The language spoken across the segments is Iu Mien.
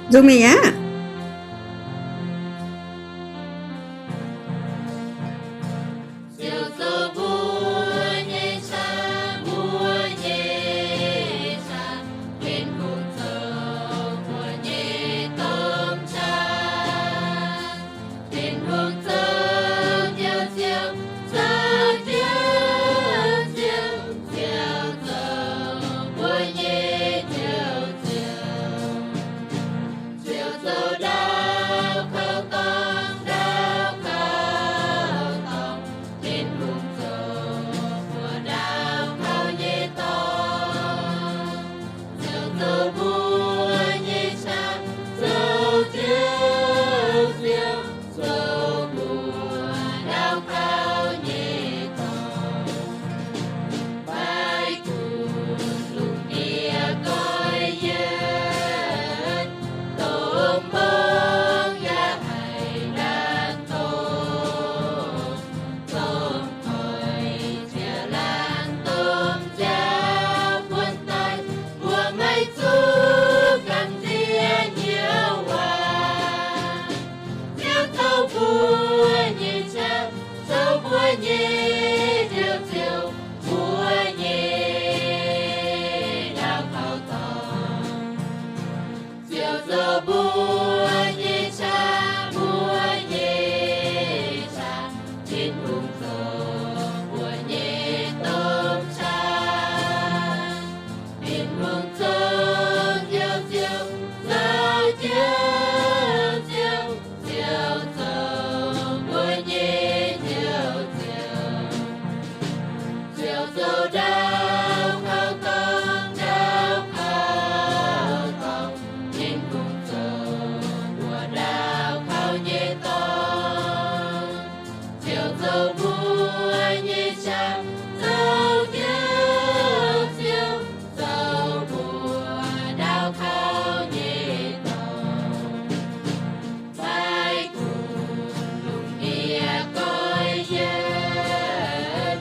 Nzung mingh aqv. Ziouv zoux mbuo nyei qaqv, mbuo nyei qaqv, Tin-Hungh zoux mbuo nyei domh qaqv. Tin-Hungh zoux Njoux Ziouv, zoux Njoux Ziouv, Ziouv zoux mbuo nyei Njoux Ziouv. Ziouv zoux ndau kaux dorngx, ndau kaux dorngx. Tin-Hungh zoux mbuo ndau kaux nyei dorngx. Ziouv zoux mbuo nyei qaqv, zoux Njoux Ziouv, zoux mbuo ndau kaux nyei dorngx. Maiv gunv lungh ndiev goiv yienv, domh mbong yaac haih ndaanh doz. Domh koiv, ziex laangz domh nziaaux buonv daaih, mbuo maiv zuqc gamh nziex Ziouv waac. Ziouv zoux mbuo nyei qaqv, zoux mbuo nyei Njoux Ziouv, mbuo nyei ndau kaux dorngx. Ziouv zoux mbuo nyei qaqv, mbuo nyei qaqv. Tin-Hungh zoux mbuo nyei domh qaqv. Tin-Hungh zoux Njoux Ziouv, zoux Njoux Ziouv, Ziouv zoux mbuo nyei Njoux Ziouv. Ziouv zoux ndau kaux dorngx, ndau kaux dorngx. Tin-Hungh zoux mbuo ndau kaux nyei dorngx. Ziouv zoux mbuo nyei qaqv, zoux Njoux Ziouv, zoux mbuo ndau kaux nyei dorngx. Maiv gunv lungh ndiev goiv yienv,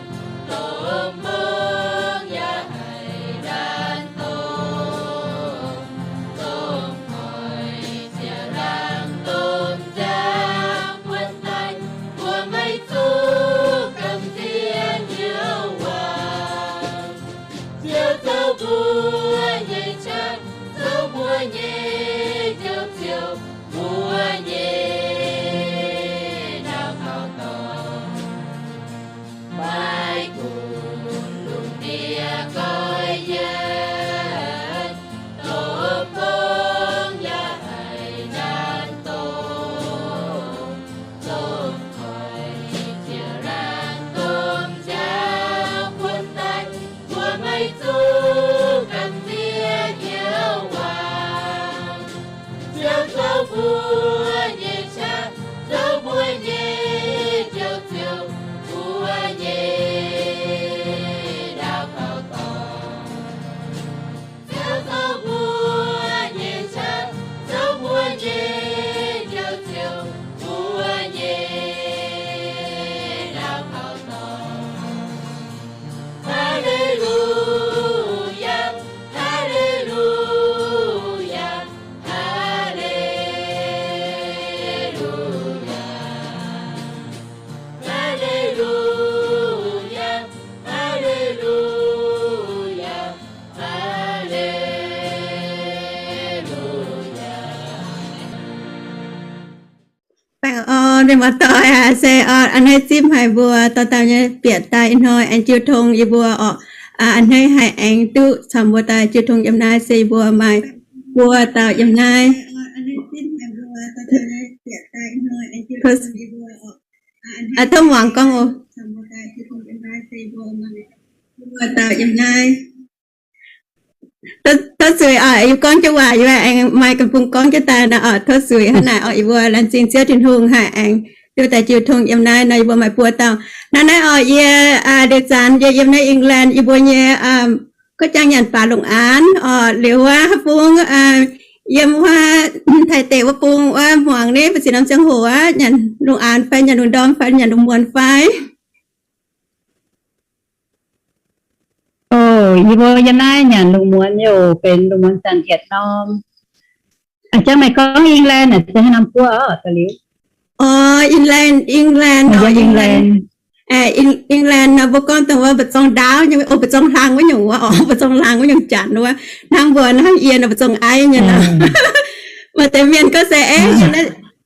domh mbong yaac haih ndaanh doz. Domh koiv, ziex laangz domh nziaaux buonv daaih, mbuo maiv zuqc gamh nziex Ziouv waac. Ziouv zoux mbuo nyei qaqv, zoux mbuo nyei Njoux Ziouv, mbuo nyei ndau kaux dorngx. Maiv gunv lungh ndiev goiv yienv, domh mbong yaac haih ndaanh doz. Domh koiv, ziex laangz domh nziaaux buonv daaih, mbuo maiv zuqc gamh nziex Ziouv waac. Ziouv zoux mbuo nyei qaqv, zoux mbuo nyei Njoux Ziouv, mbuo nyei ndau kaux dorngx. Ziouv zoux mbuo nyei qaqv, zoux mbuo nyei Njoux Ziouv, mbuo nyei ndau kaux dorngx. Haa^le^lu^yaa, haa^le^lu^yaa, haa^le^lu^yaa, haa^le^lu^yaa, haa^le^lu^yaa, haa^le^lu^yaa. Baengh orn mienh muoz-doic aac, se orn a'hneiv zipv haic mbuo dauh dauh nyei bieqc daaih ih hnoi aengx jiu tong yie mbuo orqc. A'hneiv haih aengx duqv caux mbuo daaih jiu tong yiem naaiv, se yie mbuo maaih buo dauh yiem naaiv. Tov muangx gorngv oc. Tov zuiz oc, yie gorngv jienv waac yie aengx maaih ganh bung gorngv jienv daaih nor oc. Tov zuiz hnangv naaic oc. Yie mbuo laengz zingh Ziouv Tin-Hungh haih aengx duqv daaih jiu tong yiem naaiv nor, yie mbuo maaih buo dauh. Hnangv naaiv oc, yie liuz zanc yie yiem naaiv England, yie mbuo nyei kuv jangx nyanc baac longc aanx oc. Liuz wuov haaix bung yiem wuov Taiv deic wuov bung wuov hmuangx ni, mbuo zinh norm ziangh hoc aqv, nyanc lungh aanx fai nyanc lungh ndorm fai nyanc lungh muonz fai? Oc, yie mbuo yiem naaiv nyanc lungh muonz, yie oc benx lungh muonz zanc yietc norm. A'jang meih gorngv England naaic se haaix norm guoqv oc, da'liuz? England, England, England. England nor mbuo gorngv dongh wuov mba'zong ndaauv nyei, o, mba'zong hlang wuov nyungc wuov oc, mba'zong hlang wuov nyungc janx wuov, hnangv mbuo hnangv yie nor mba'zong aiv nyei nor. Maaih deix mienh gorngv se, e,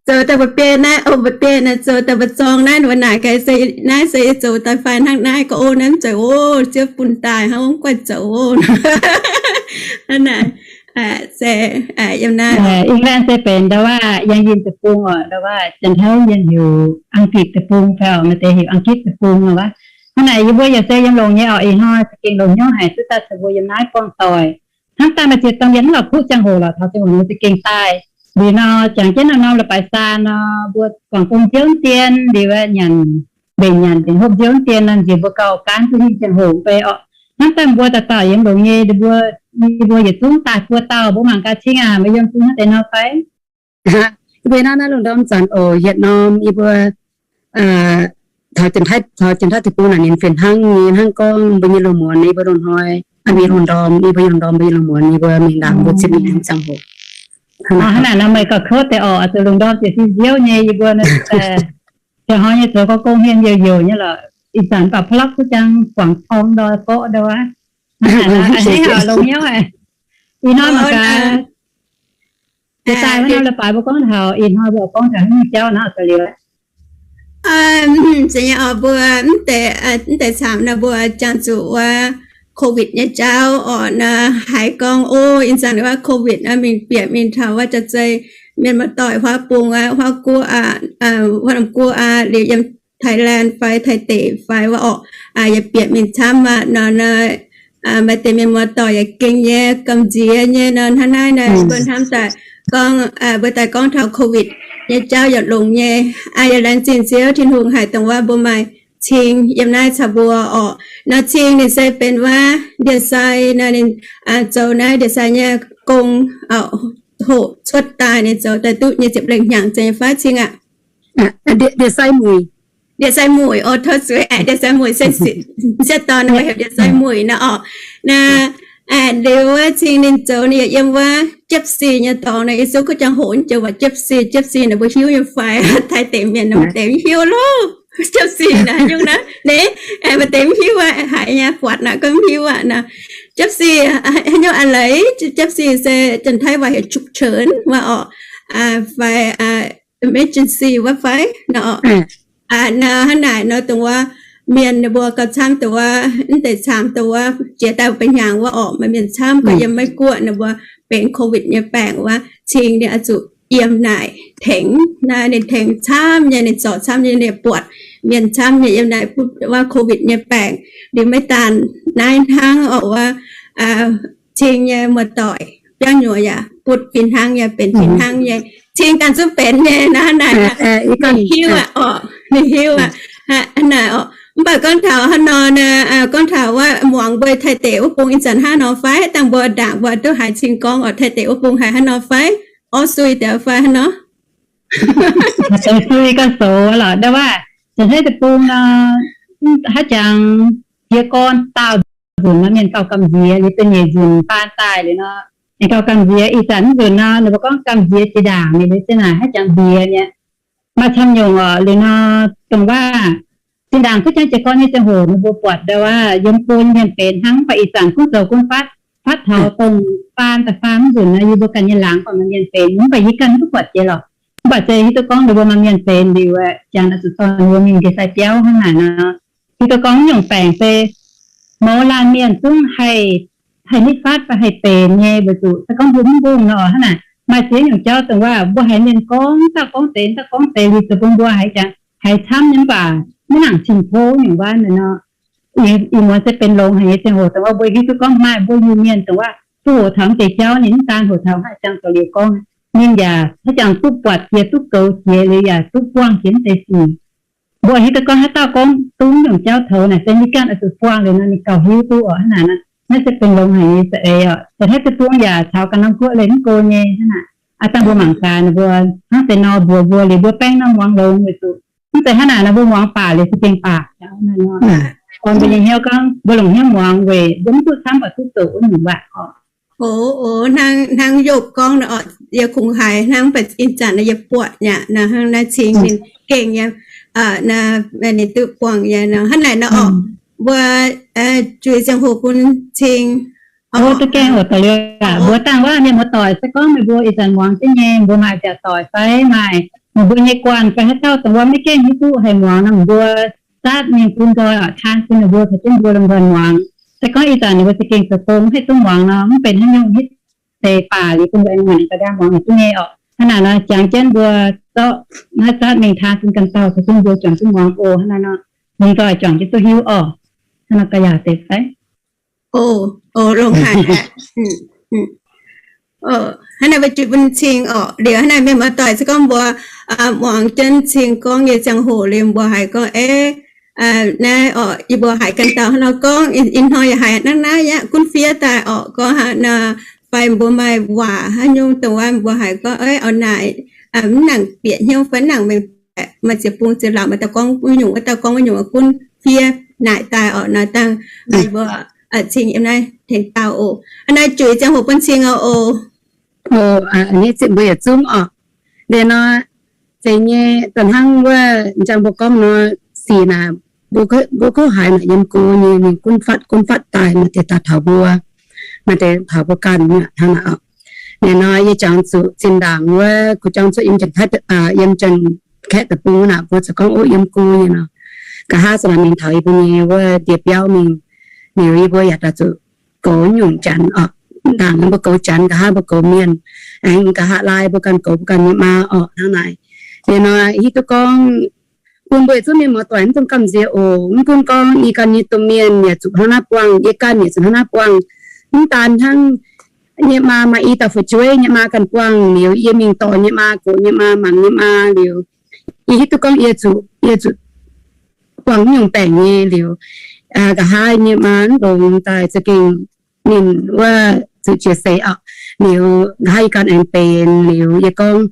zoux daaih mba'biei naaiv, o, mba'biei naaiv zoux daaih mba'zong naaiv, wuov naaic gaax se naaiv se yie zoux daaih fai hnangv naaiv gorngv, o, naaiv mv zeiz, o, ziouv bun daaih hnangv, mv guaih zoux, o. Naaiv se yiem naaiv England se benx ndau wuov Yangh Yinh deic-bung oc, ndau wuov Janx-Taiv mienh heuc Ang-gitc deic-bung fai oc, maaih deix heuc Ang-gitc deic-bung nor wuov. Hnangv naaic yie mbuo yaac se yiem longx nyei oc, ih hnoi za'gengh longx hnyouv haic, duqv daaih caux mbuo yiem naaiv buangh doic. Hnangv daaih maaih ziex dauh mienh mv la'kuqv ziangh hoc lorqc, taux ziangh hoc nor za'gengh daaih. Liuz nor jangx jienv norm-norm leiz-baaix saa nor, mbuo guangc gong nziouv dien, liuz nyanc, mbenc nyanc dingc hopv nziouv dien nor, nziex mbuo gauh gaanv duqv hingh ziangh hoc bei orqc. Hnangv daaih mbuo dauh dauh yiem longx nyei, mbuo, yie mbuo yietc zungv daaih buo dauh, mbuo mangc gaax cing aac, meih yiem bung hnangv deix nor fai? Yie mbuo naaiv, naaiv lungh ndorm zanc oc, yietc norm yie mbuo taux Janx-Taiv deic-bung naaic ninh fih hnangv nyei, hnangv gorngv mbuo nyei loz-muonz, yie mbuo loz-hnoi, mbuo nyei lungh ndorm, yie mbuo nyei lungh ndorm, mbuo nyei loz-muonz, yie mbuo mingh ndaangc mbuo zipv mingh haaix ziangh hoc. Hnangv naaic nor meih gauh kouv deix orqc, zuqc lungh ndorm ziouc fih nziouv nyei, yie mbuo naaiv ziangh hnoi nyei zoux gorngv gong hmien youc youc nyei lorqc, ih zanc mv baac plakv duqv jang guangc torng ndoi gorqv ndau aqv. Hnangv naaic nor a'hneiv oc, longx hnyouv aqv. Ih hnoi mangc gaax jiex daaih wuov norm leiz-baaix mbuo gorngv taux, ih hnoi mbuo gorngv taux haaix nyungc jauv nor da'liuz. Se nyei oc, mbuo mv deix camv nor mbuo jangx zuqc wuov COVID nyei jauv oc. Naaiv haiz gorngv, o, ih zanc wuov COVID mingh bieqc mingh taux wuov jaax zei mienh muoz-doic huaav bung aqv, huaav guoqv aqv, huaav norm guoqv aqv, liuz yiem Thailand fai Taiv deic fai wuov orqc, yaac bieqc mingh camv aqv nor. Maaih deix mienh muoz-doic yaac gengh nyei gamh nziex nyei nor. Hnangv naaiv naaic mbuo hnamv daaih gorngv, mbuo daaih gorngv taux COVID nyei jauv yaac longx nyei. Yaac laengz zingh Ziouv Tin-Hungh haic dongh wuov mbuo maaih cing yiem naaiv caux mbuo orqc. Nor cing ninh se benx wuov ndie-sai nor, ninh zoux naaiv ndie-sai nyei gong, hoqc cuotv daaih ninh zoux daaih duqv nyei ziepc lengh hnyangx, zeiz nyei fai cing aqv? Ndie-sai mueic, o, tov zuiz, ndie-sai mueic se, se dorn nor heuc ndie-sai mueic nor orqc. Naaiv liuz wuov cing ninh zoux ninh yaac yiem wuov Gypsy nyei dorngx nor. Yie zuqv kuv jangx hoc joux waac Gypsy, Gypsy naaic mbuo hiuv nyei fai? Taiv deic mienh naaic maaih deix mv hiuv loh. Gypsy naaic nyungc naaiv, maaih deix mv hiuv aqv, haiz nyei buatc naaic gorngv mv hiuv aqv nor. Gypsy, haaix nyungc a'leiz, Gypsy se Janx-Taiv waac heuc ฉุກเฉิน wuov orqc, fai emergency wuov fai nor orqc. Nor hnangv naaic nor dongh wuov mienh ninh mbuo gauh camv dongh wuov mv deix camv dongh wuov jiex daaih ba'hnyangx wuov orqc, maaih mienh camv gauh yiem Meiv Guoqv ninh mbuo benx COVID nyei baengc wuov, cing ninh oix zuqc yiem naaic tengx. Naaiv ninh tengx camv nyei, ninh zorc camv nyei, ninh buatc mienh camv nyei yiem naaic butv wuov COVID nyei baengc. Liuz maiv daan naaiv hnangv orqc, wuov cing nyei muoz-doic biauv nyuoz yaac butv fih hnangv nyei, benx fih hnangv nyei. Cing ganh zungv benx nyei nor, hnangv naaic ninh hiuv aqv orqc, ninh hiuv aqv. Hnangv naaic orqc. Mv baac gorngv taux hnangv nor naaic, gorngv taux wuov muangx mbuo Taiv deic wuov bung ih zanc hnangv nor fai? Dangh mbuo ndaangc mbuo duqv haiz cing gorngv orqc, Taiv deic wuov bung haiz hnangv nor fai? Orv sui deix fai hnangv nor? Deix sui gauh soux lorqc, ndau wuov Janx-Taiv deic-bung nor, haaix jangx jiez gorn daauh nzunc nor mienh gauh gamh nziex, liuz da'nyeic nzunc faan daaih liuz nor, mienh gauh gamh nziex. Ih zanc mv nzunc nor ninh mbuo gorngv gamh nziex jiex ndaangc, liuz zinh naaic haaix jangx nziex nyei. Maaih camv nyungc orqc, liuz nor dongh wuov zinh ndaangc kuv jangx jiez gorn nyei ziangh hoc ninh mbuo buatc ndau wuov yiem go nyei mienh benx hnangv, mv baac ih zanc gunv zoux gunv fatv, fatv taux dongh faan da'faam mv nzunc nor, yie mbuo ganh nyei laangz buatc maaih mienh benx, mv baac yie ganh mv duqv buatc jiex lorqc. Mv baac se hiuv duqv gorngv ninh mbuo maaih mienh benx liuz, jangx oix zuqc dorh ninh mbuo mingh ndie-sai biauv hnangv naaic nor. Hiuv duqv gorngv nyungc baengc se mouz laanh mienh zungv haih, haih nitv fatv fai haih benx nyei, weic zuqc se gorngv mbuo mv mbungh nor hnangv naaic. Maaih ziex nyungc jauv dongh wuov mbuo haiz mienh gorngv dauh gorngv deix, dauh gorngv deix liuz zoux bun mbuo haiz jangx haiz camv nyei, mv baac maiv nangc cing-tov nyungc wuov naaic nor. Ih muonz se benx longx haic nyei ziangh hoc dongh wuov mbuo hiuv duqv gorngv maaih mbuo Iu-Mienh dongh wuov duqv hoqc taux mv deix jauv ninh mv daan hoqc taux haaix jangx zoux liuz gorngv, ninh yaac haaix jangx duqv buatc jiex, duqv goux jiex liuz yaac duqv buangh jiex mv deix sic. Mbuo hiuv duqv gorngv haaix dauh gorngv duqv nyungc jauv taux naaic se ninh ganh oix zuqc buangh liuz nor ninh gauh hiuv duqv orqc hnangv naaic. Naaiv se benx longx haic nyei za'eix orqc. Janx-Taiv deic-bung yaac caux ganh norm guoqv leih mv go nyei hnangv naaic. Aa, dangh mbuo mangc gaax ninh mbuo hnangv deix nor mbuox mbuo liuz mbuo baengv norm muangx longx weic zuqc mv zeiz hnangv naaic nor mbuo muangx baac liuz se gengh baac. Gorn mbuo nyei hnyouv gorngv mbuo longc hnyouv muangx weic mbuo mv duqv camv baac duqv zoqc wuov nyungc waac orqc. Oc, oc, hnangv Yopv gorngv nor, yie kungx haiz hnangv, mv baac ih zanc yie buatc nyei nor, hnangv naaiv cing ninh gengh nyei, ninh duqv buangh nyei nor. Hnangv naaic nor oc, mbuo juix ziangh hoc bun cing. Duqv gengh oc, da'liuz aac, mbuo dangh wuov mienh muoz-doic se gorngv meih mbuo ih zanc muangx jienv nyei, mbuo maaih nziaauc doic fai maaih meih mbuo nyei guanh fai haaix dauh dongh wuov maiv gengh hiuv duqv haih muangx nor, mbuo zatv mingh bun nzoih oc, taan bun ninh mbuo caux jienv mbuo lomh nzoih muangx. Se gorngv ih zanc ninh mbuo za'gengh zoux gong mv haih duqv muangx nor, mv benx haaix nyungc, hitv deix baac liuz bun mbuo aengx muangx ga'ndaa muangx duqv nyei oc. Hnangv naaic nor, jangx jienv mbuo zorqv naaiv zatv mingh taan bun ganh dauh caux jienv mbuo juangc duqv muangx oc. Hnangv naaic nor, lomh nzoih juangc jienv duqv hiuv oc. Hnangv naaiv nor ga'yaauc deix fai? Oc, longx haic. Hnangv naaic mbuo juix bun cing oc. Liuz hnangv naaic mienh muoz-doic se gorngv mbuo muangx jienv cing gorngv nyei ziangh hoc liuz mbuo haiz gorngv, eix, naaiv oc, yie mbuo haiz ganh dauh hnangv nor gorngv, ih hnoi yaac haiz hnangv naaiv aqv, gunv fiev daaih oc, gorngv hnangv naaic, fai mbuo maaih waac haaix nyungc dongh wuov mbuo haiz gorngv, eix, oix naaic, mv nangc bieqc hnyouv fai mv nangc mengh baeqc, maaih ziex bung ziex lauc maaih dauh gorngv wuov nyungc, wuov dauh gorngv wuov nyungc, gunv fiev naaic daaih oc. Naaiv dangh mbuo cing yiem naaiv tengx dauh oc. Hnangv naaiv juix ziangh hoc bun cing oc. Oc, mbuo yietc zungv oc. Liuz nor, zeiz nyei, dongh hnangv wuov njang mbuo gorngv nor, sic naaic, mbuo kouv haiz naaic yiem go nyei mingh gunv fatv gunv fatv daaih, maaih deix daaih taux mbuo, maaih deix taux mbuo ganh hnangv naaic oc. Liuz nor yie jangx zuqc zinh ndaangc wuov kuv jangx cuotv yiem Janx-Taiv, yiem Janx-Kaeqv deic-bung naaic, mbuo ziouc gorngv, ov, yiem go nyei nor, nqa'haav se naaic mingh taux yie mbuo nyei wuov ndie-biauv mingh, liuz yie mbuo yaac daaih zuqc goux nyungc Janx oc. Ndaangc mbuo goux Janx, nqa'haav mbuo goux mienh, aengx nqa'haav laai mbuo ganh goux mbuo ganh nyei maa oc, hnangv naaic. Liuz nor hiuv duqv gorngv bun mbuo yietc zungv mienh muoz-doic mv dungx gamh nziex oc. Mv gunv gorngv yie ganh nyei domh mienh yaac zuqc hnangv naaiv buangh, yie ganh yaac zuqc hnangv naaiv buangh. Mv daan hnangv nyei maa maaih i dauh fu'jueiv nyei maa ganh buangh liuz, yie mingh dorh nyei maa, goux nyei maa, mangc nyei maa liuz, yie hiuv duqv gorngv yie zuqc, yie zuqc buangh nyungc baengc nyei liuz, nqa'haav nyei maa mv longx daaih za'gengh ninh wuov zuqc jiex seix oc. Liuz nqa'haav yie ganh aengx benx liuz yie gorngv,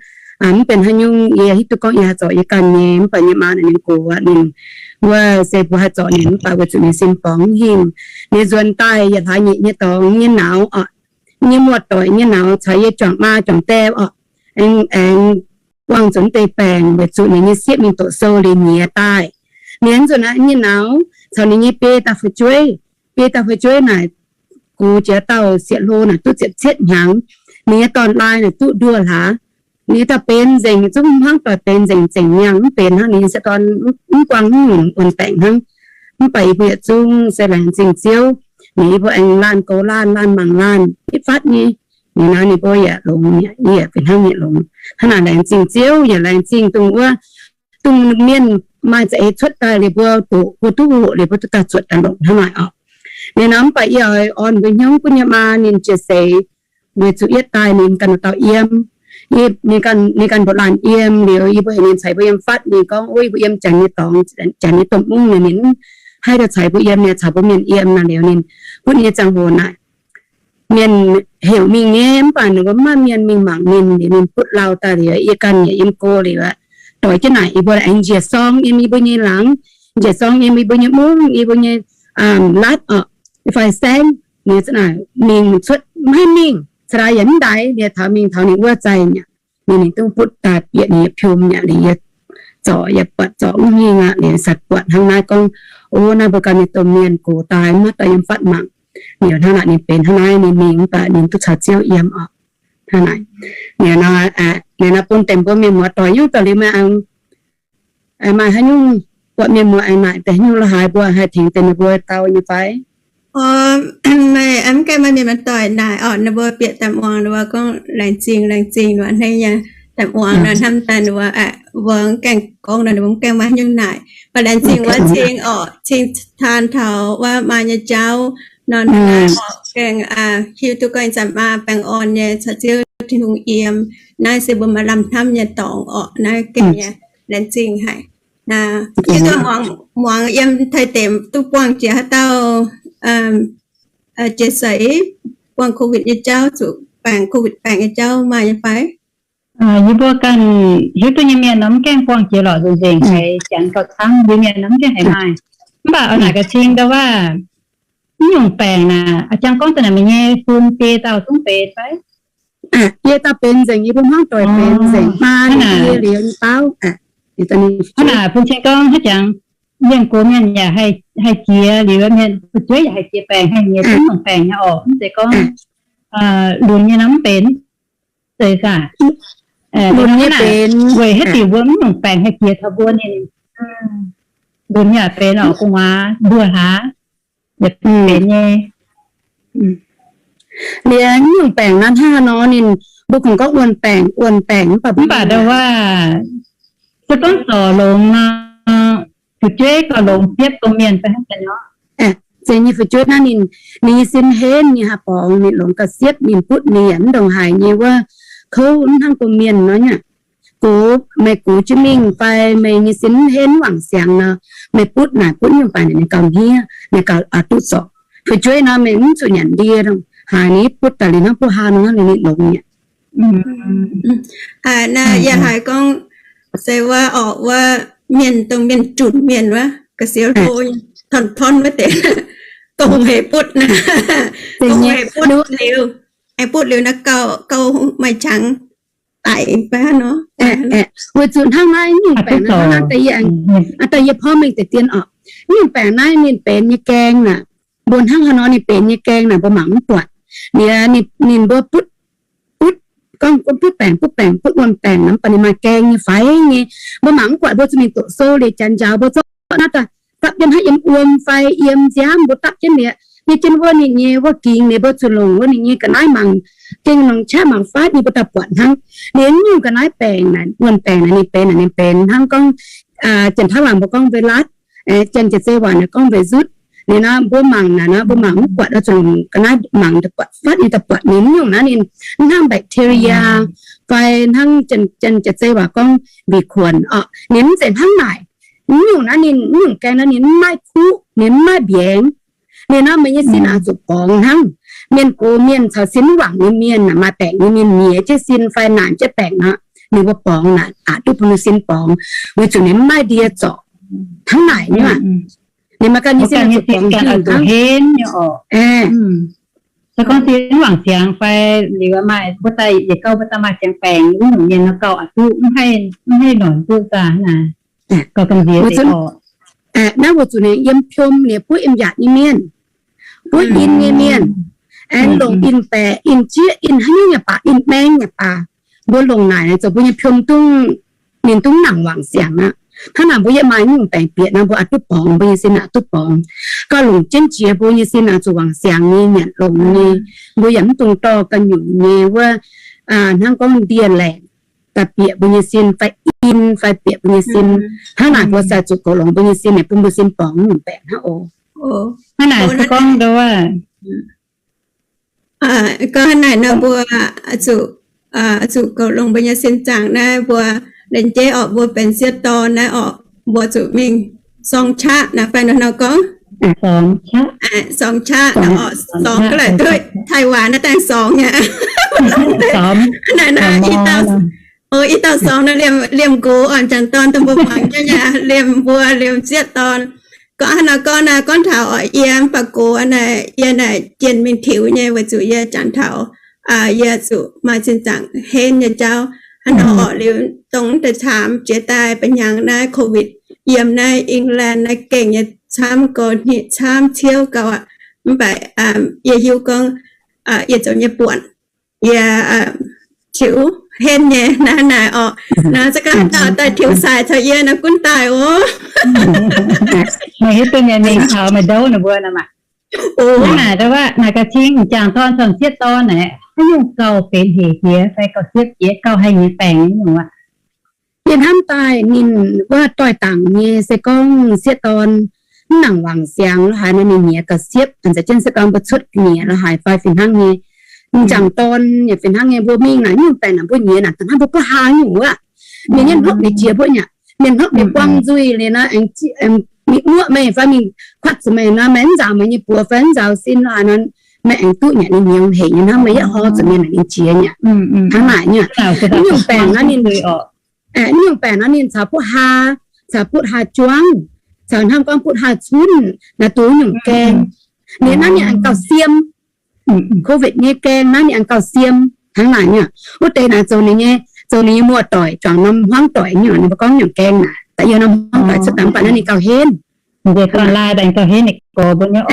mv benx haaix nyungc, yie hiuv duqv gorngv yie haih zorc yie ganh nyei, mv baac nyei maa naaic ninh gox aqv, ninh wuov se mbuo haih zorc ninh mv baac weic zuqc ninh sin borngz mv hingh. Ninh nzuonx daaih yietc hlaax nyeic nyei dorngx nyei nauz oc, nyei muoz-doic nyei nauz caux yie juangc maa juangc die oc, aengx, aengx buangh zuqc deix baengc weic zuqc ninh nyei sieqv mingh doqc sou liuz nyiex daaih. Ninh nzuonx aqv nyei nauz caux ninh nyei biei dauh fu'jueiv, biei dauh fu'jueiv naaic, gux jiex dauh sieqv hlo naaic duqv ziepc cietv hnyangx, ninh nyei dorn-laai naaic duqv nduoh hlaax. Ninh dauh benx nzengc zungv hnangv doic benx nzengc zengc nyangh mv benx hnangv ninh nyei sieqv dorn mv buangh mv nyungc wuon-baengc hnangv. Mv baac yie mbuo yietc zungv se laengz zingh Ziouv, ninh yie mbuo aengx laanh goux laanh, laanh mangc laanh, hitv fatv nyei. Ninh naaiv ninh mbuo yaac longx, yie yaac fih hnangv nyei longx. Hnangv naaic laengz zingh Ziouv, yaac laengz zingh dongh wuov, dongh mienh maaih za'eix cuotv daaih liuz mbuo doqc, mbuo duqv hoqc liuz mbuo duqv daaih zuotc daaih longc hnangv naaic oc. Liuz nor mv baac yie oix orn mbuo hnyouv gunv nyei maa ninh jiex seix, weic zuqc yietv daaih ninh ganh dauh yiem, ninh ganh mbuoqc laanh yiem liuz, yie mbuo heuc ninh caux mbuo yiem fatv, ninh gorngv, ov, yie mbuo yiem janx nyei dorngx, janx nyei domh mungv, ninh haih daaih caux mbuo yiem, ninh caux mbuo mienh yiem nor liuz ninh butv nyei ziangh hoc naaic, mienh heuc mingh nyei, mv baac ninh mbuo mv maaih mienh mingh mangc ninh, liuz ninh butv lauh daaih liuz, yie ganh yaac yiem go liuz aqv. Doix jienv naaic yie mbuo aengx njiec sorng yiem yie mbuo nyei laangz, njiec sorng yiem yie mbuo nyei mungv, yie mbuo nyei latv oc, fai saengv, liuz za'naaic mingh cuotv maiv mingh, ca'laaix yaac mv ndaaix, liuz taux mingh taux ninh wuov zaih mi'aqv. Ninh, ninh duqv butv daaih bieqc ninh nyei piom mi'aqv, liuz yie zorc, yie buatc zorc mv hingh aqv, liuz sai buatc hnangv naaiv gorngv, o, naaiv mbuo ganh nyei domh mienh gox daaih mv maaih dauh yiem fatv mangc. Liuz hnangv naaic ninh benx hnangv naaiv ninh mingh mv baac ninh duqv caux Ziouv yiem oc. Hnangv naaic, liuz nor, liuz nor bun deix mbuo mienh muoz-doic nyungc doic liuz maaih, maaih haaix nyungc buatc mienh muoz aengx naaic deix haaix nyungc la'haaix mbuo haih tengx deix ninh mbuo dau nyei fai? Meih mv gaengh maaih mienh muoz-doic naaic orqc, ninh mbuo bieqc daaih muangx, ninh mbuo gorngv laengz zingh, laengz zingh, ninh mbuo hnangv nyei daaih muangx nor, hnamv daaih ninh mbuo, mbuo mv gaengh gorngv nor, ninh mbuo mv gaengh maaih haaix nyungc naaic. Mv baac laengz zingh wuov cing orqc, cing taan taux wuov maa nyei jauv nor, hnangv naaic orqc, gaengh hiuv duqv gorngv ih zanc maa baengh orn nyei, caux Ziouv Tin-Hungh yiem. Naaiv se mbuo maaih lamh hnamv nyei dorngx orqc, naaiv gengh nyei laengz zingh haic. Hiuv duqv muangx yiem Taiv deic duqv buangh jiex haaix dauh jiex seix buangh COVID nyei jauv, zuqc baengc COVID baengc nyei jauv maaih nyei fai? Yie mbuo ganh hiuv duqv nyei mienh nor mv gaengh buangh jiex lorqc, nzengc nzengc haiz janx gauh camv, mbuo mienh nor mv gaengh haiz maaih. Mv baac oix naaic gaax cing ndau wuov, Mv nyungc baengc naaic, a'jang gorngv daaih naaic meih nyei fun biei dauh zungv benx fai? Biei dauh benx nzengc, yie mbuo hmuangv doic benx nzengc, maa ninh biei liuz nyei baauv. Hnangv naaic bun cing gorngv haaix jangx, mienh gox mienh yaac haih jiex liuz, mienh fu'jueiv yaac haih jiex baengc, haih nyiex zungv nyungc baengc nyei orqc. Mv zeiz gorngv lunx nyei nor mv benx, zeiz aac. Lunx nyei benx, weic haaix diuc mbuo mv nyungc baengc haih jiex taux mbuo ninh, lunx yaac benx orqc, gu'nguaaz mbuo hlaax yaac benx nyei. Liuz nyungc baengc naaiv hnangv haaix nor ninh, mbuo kungx gorngv wuonh baengc, wuonh baengc mv baac, mv baac ndau wuov, se gorngv zorc longx nor, fu'jueiv gauh longx siepv domh mienh fai hnangv haaix nor. Zeiz nyei fu'jueiv naaiv ninh, ninh nyei sin henv nyei haih borngz, ninh longx gauh siepv, ninh butv ninh yaac mv ndongc haaix nyei wuov, kouv mv hnangv domh mienh nor nyei. Gox, meih gox jienv mingh fai meih nyei sin mv henv wangc siangx nor, meih butv naaic butv nyungc baengc naaic ninh gauh hniev, ninh gauh duqv zorc. Fu'jueiv nor meih mv zuqc nyanc ndie, haaix ninh butv daaih liuz hnangv buov haa nor hnangv ninh longx nyei. Naaiv yie haiz gorngv se wuov orqc wuov mienh dongh mienh junc mienh wuov ga'sie hlo, torn-torn wuov deix, dongh heix butv naaiv, dongh heix butv liuz, aengx butv liuz naaiv gauh, gauh maaih qangx daic fai hnangv nor. Weic zuqc hnangv naaiv nyungc baengc naaiv, hnangv naaiv daaih yie porv mengh deix dien orqc, nyungc baengc naaiv ninh benx nyei gaeng naaic, mbuo hnangv haaix nor ninh benx nyei gaeng naaic mbuo mangc mv buatc. Liuz ninh mbuo butv, butv, gorngv butv baengc, butv baengc, butv wuonh baengc naaic mv baac ninh maaih gaeng nyei faix nyei, mbuo mangc mv buatc, mbuo zuqc mingh doqc sou liuz janx njaaux mbuo zorqv naaiv daaih dapv jienv hnangv yiem wuom fai yiem nziaamv mbuo dapv jienv liuz, yie jienv wuov ninh nyei wuov gingx liuz mbuo zuqc longc wuov ninh nyei ga'naaiv mangc, gengh longc qaqv mangc fatv nyei mbuo daaih buatc hnangv. Liuz nyungc ga'naaiv baengc naaic, wuonh baengc naaic ninh benx naaic ninh benx hnangv gorngv, Janx-Taiv waac mbuo gorngv virus, Janx-Jaaix-Zei waac naaic gorngv virus. Liuz nor mbuo mangc naaic nor mbuo mangc mv buatc, zuqc longc ga'naaiv mangc daaih buatc fatv nyei daaih buatc ninh nyungc naaiv ninh hnangv bacteria fai hnangv Janx-Jaaix-Zei waac gorngv vi khuonc orqc, ninh mv zeiz hnangv naaic. Nyungc naaiv ninh nyungc gaeng naaiv ninh mv maaih kuv, ninh mv maaih mbiaengx. Liuz nor meih nyei sin oix zuqc borngz hnangv. Mienh gox mienh caux sin mv wangc nyei mienh, maaih baengc nyei mienh nyiex jienv sin fai naanc jienv baengc nor, ninh mbuo borngz naaic aqc duqv bun ninh sin borngz, weic zuqc ninh mv maaih ndie zorc hnangv naaic nyei aac. Ninh maaih ganh nyei sin oix zuqc borngz hingh hnangv. Se gorngv sin mv wangc siangx fai liuz maaih mbuo daaih yietc gauh mbuo daaih maaih siangx baengc wuov nyungc mienh nor gauh aqc duqv mv haih noic duqv zaah naaic. Naaiv weic zuqc ninh yiem piom liuz buov yiem yaac nyei mienh, buov in nyei mienh, aengx longc in-baeqc, in-jieqv, in haaix nyungc yaac baac, in-maeng yaac baac, mbuo longc naaic zoux mbuo nyei piom dungv, ninh dungv nangc wangc siangx aqv. Hnangv naaic mbuo yie maaih nyungc baengc bieqc nor mbuo aqc duqv borngz, mbuo nyei sin aqc duqv borngz. Gauh longc jienv jiex mbuo nyei sin aqc zuqc wangc siangx nyei, nyanc longx nyei. Mbuo yaac mv dungx dorh ganh nyungc nyei wuov, hnangv gorngv ndie-laengc daaih bieqc mbuo nyei sin fai in fai bieqc mbuo nyei sin. Hnangv naaic mbuo sai zuqc goux longx mbuo nyei sin naaic bun mbuo sin borngz nyungc baengc hnangv oc. Hnangv naaic se gorngv nduov, gorngv hnangv naaic nor mbuo zuqc, zuqc goux longx mbuo nyei sin zaangc naaiv mbuo, lengc jeiv orqc mbuo benx sieqv dorn naaiv orqc mbuo zuqc mingh sorng qaqv naaic fai nor nor gorngv, sorng qaqv naaic orqc, sorng ga'laic duqv Taiwan naaiv dangh sorng nyei. Naaic naaic i dauh, i dauh sorng naaiv liemh nqox orqc, janx-dorn dongh mbuo muangx jienv nyei, liemh mbuo liemh sieqv dorn. Gorngv hnangv nor gorngv naaiv gorngv taux orqc yie mv baac gox naaic yie naaic jienh mingh tiux nyei weic zuqc yie jangx taux yie zuqc maaih zinh zaangc henv nyei jauv. Hnangv nor orqc liuz dongh deix caamx jiex daaih ba'hnyangx naaiv COVID yiem naaiv England naaiv gengh nyei camv, gorx-hniqv camv, ciouv gauh aqv. Mv baac yie hiuv gorngv yie zoux nyei buonc, yie tiux henv nyei naaiv naaic orqc. Naaiv za'gengh dauh daaih tiux saaix caux yie naaiv gunv daaih oc. Meih hiuv duqv mienh mingh taux meih ndouv ninh mbuo naaic maah. Hnangv naaic ndouv aqv, naaic ga'cing jangc dorn caux sieqv dorn naaic haaix nyungc gauh benx hec jiex fai gauh siepv jiex gauh haih nyiex baengc nyungc aqv. Yie hnamv daaih ninh wuov doix-dangc nyei se gorngv sieqv dorn mv nangc wangc siangx la'haaix nor ninh nyiex gauh siepv, zanc jienv sieqv dorn mbuo cuotv nyiex la'haaix fai fih hnangv nyei. M'jangc dorn yaac fih hnangv nyei, mbuo mingh naaic nyungc baengc naaic mbuo nyiex naaic da'hnangv mbuo buov haa nyungc wuov. Mienh nyei hnopv ninh jiex mbuo nyei, mienh hnopv ninh buang nzuih liuz nor, mingh muoqv meih fai mingh kuatv zuqc meih nor, meih mv nzaaux meih nyei buoz fai mv nzaaux sin la'haaix nor, meih aengx duqv nyei, ninh nyiex hec nyei hnangv meih yietv hor zuqc mienh naaic ninh jiex nyei. Hnangv naaic nyungc baengc nor ninh, nyungc baengc nor ninh caux butv haa, caux butv haa juangv, caux hnamv gorngv butv haa cunv naaic duqv nyungc gaeng. Ninh naaiv ninh aengx gauh siem. Covid nyei gaeng naaiv ninh aengx gauh siem hnangv naaic nyei. Wuov deix naaic zoux ninh nyei, zoux ninh nyei muoz-doic, juangc norm hmuangv doic nyei, ninh mbuo gorngv nyungc gaeng naaic, da'yietv norm hmuangv doic cuotv daaih mv baac naaiv ninh gauh henv. Ninh gauh henv ninh gorx mbuo nyei oc.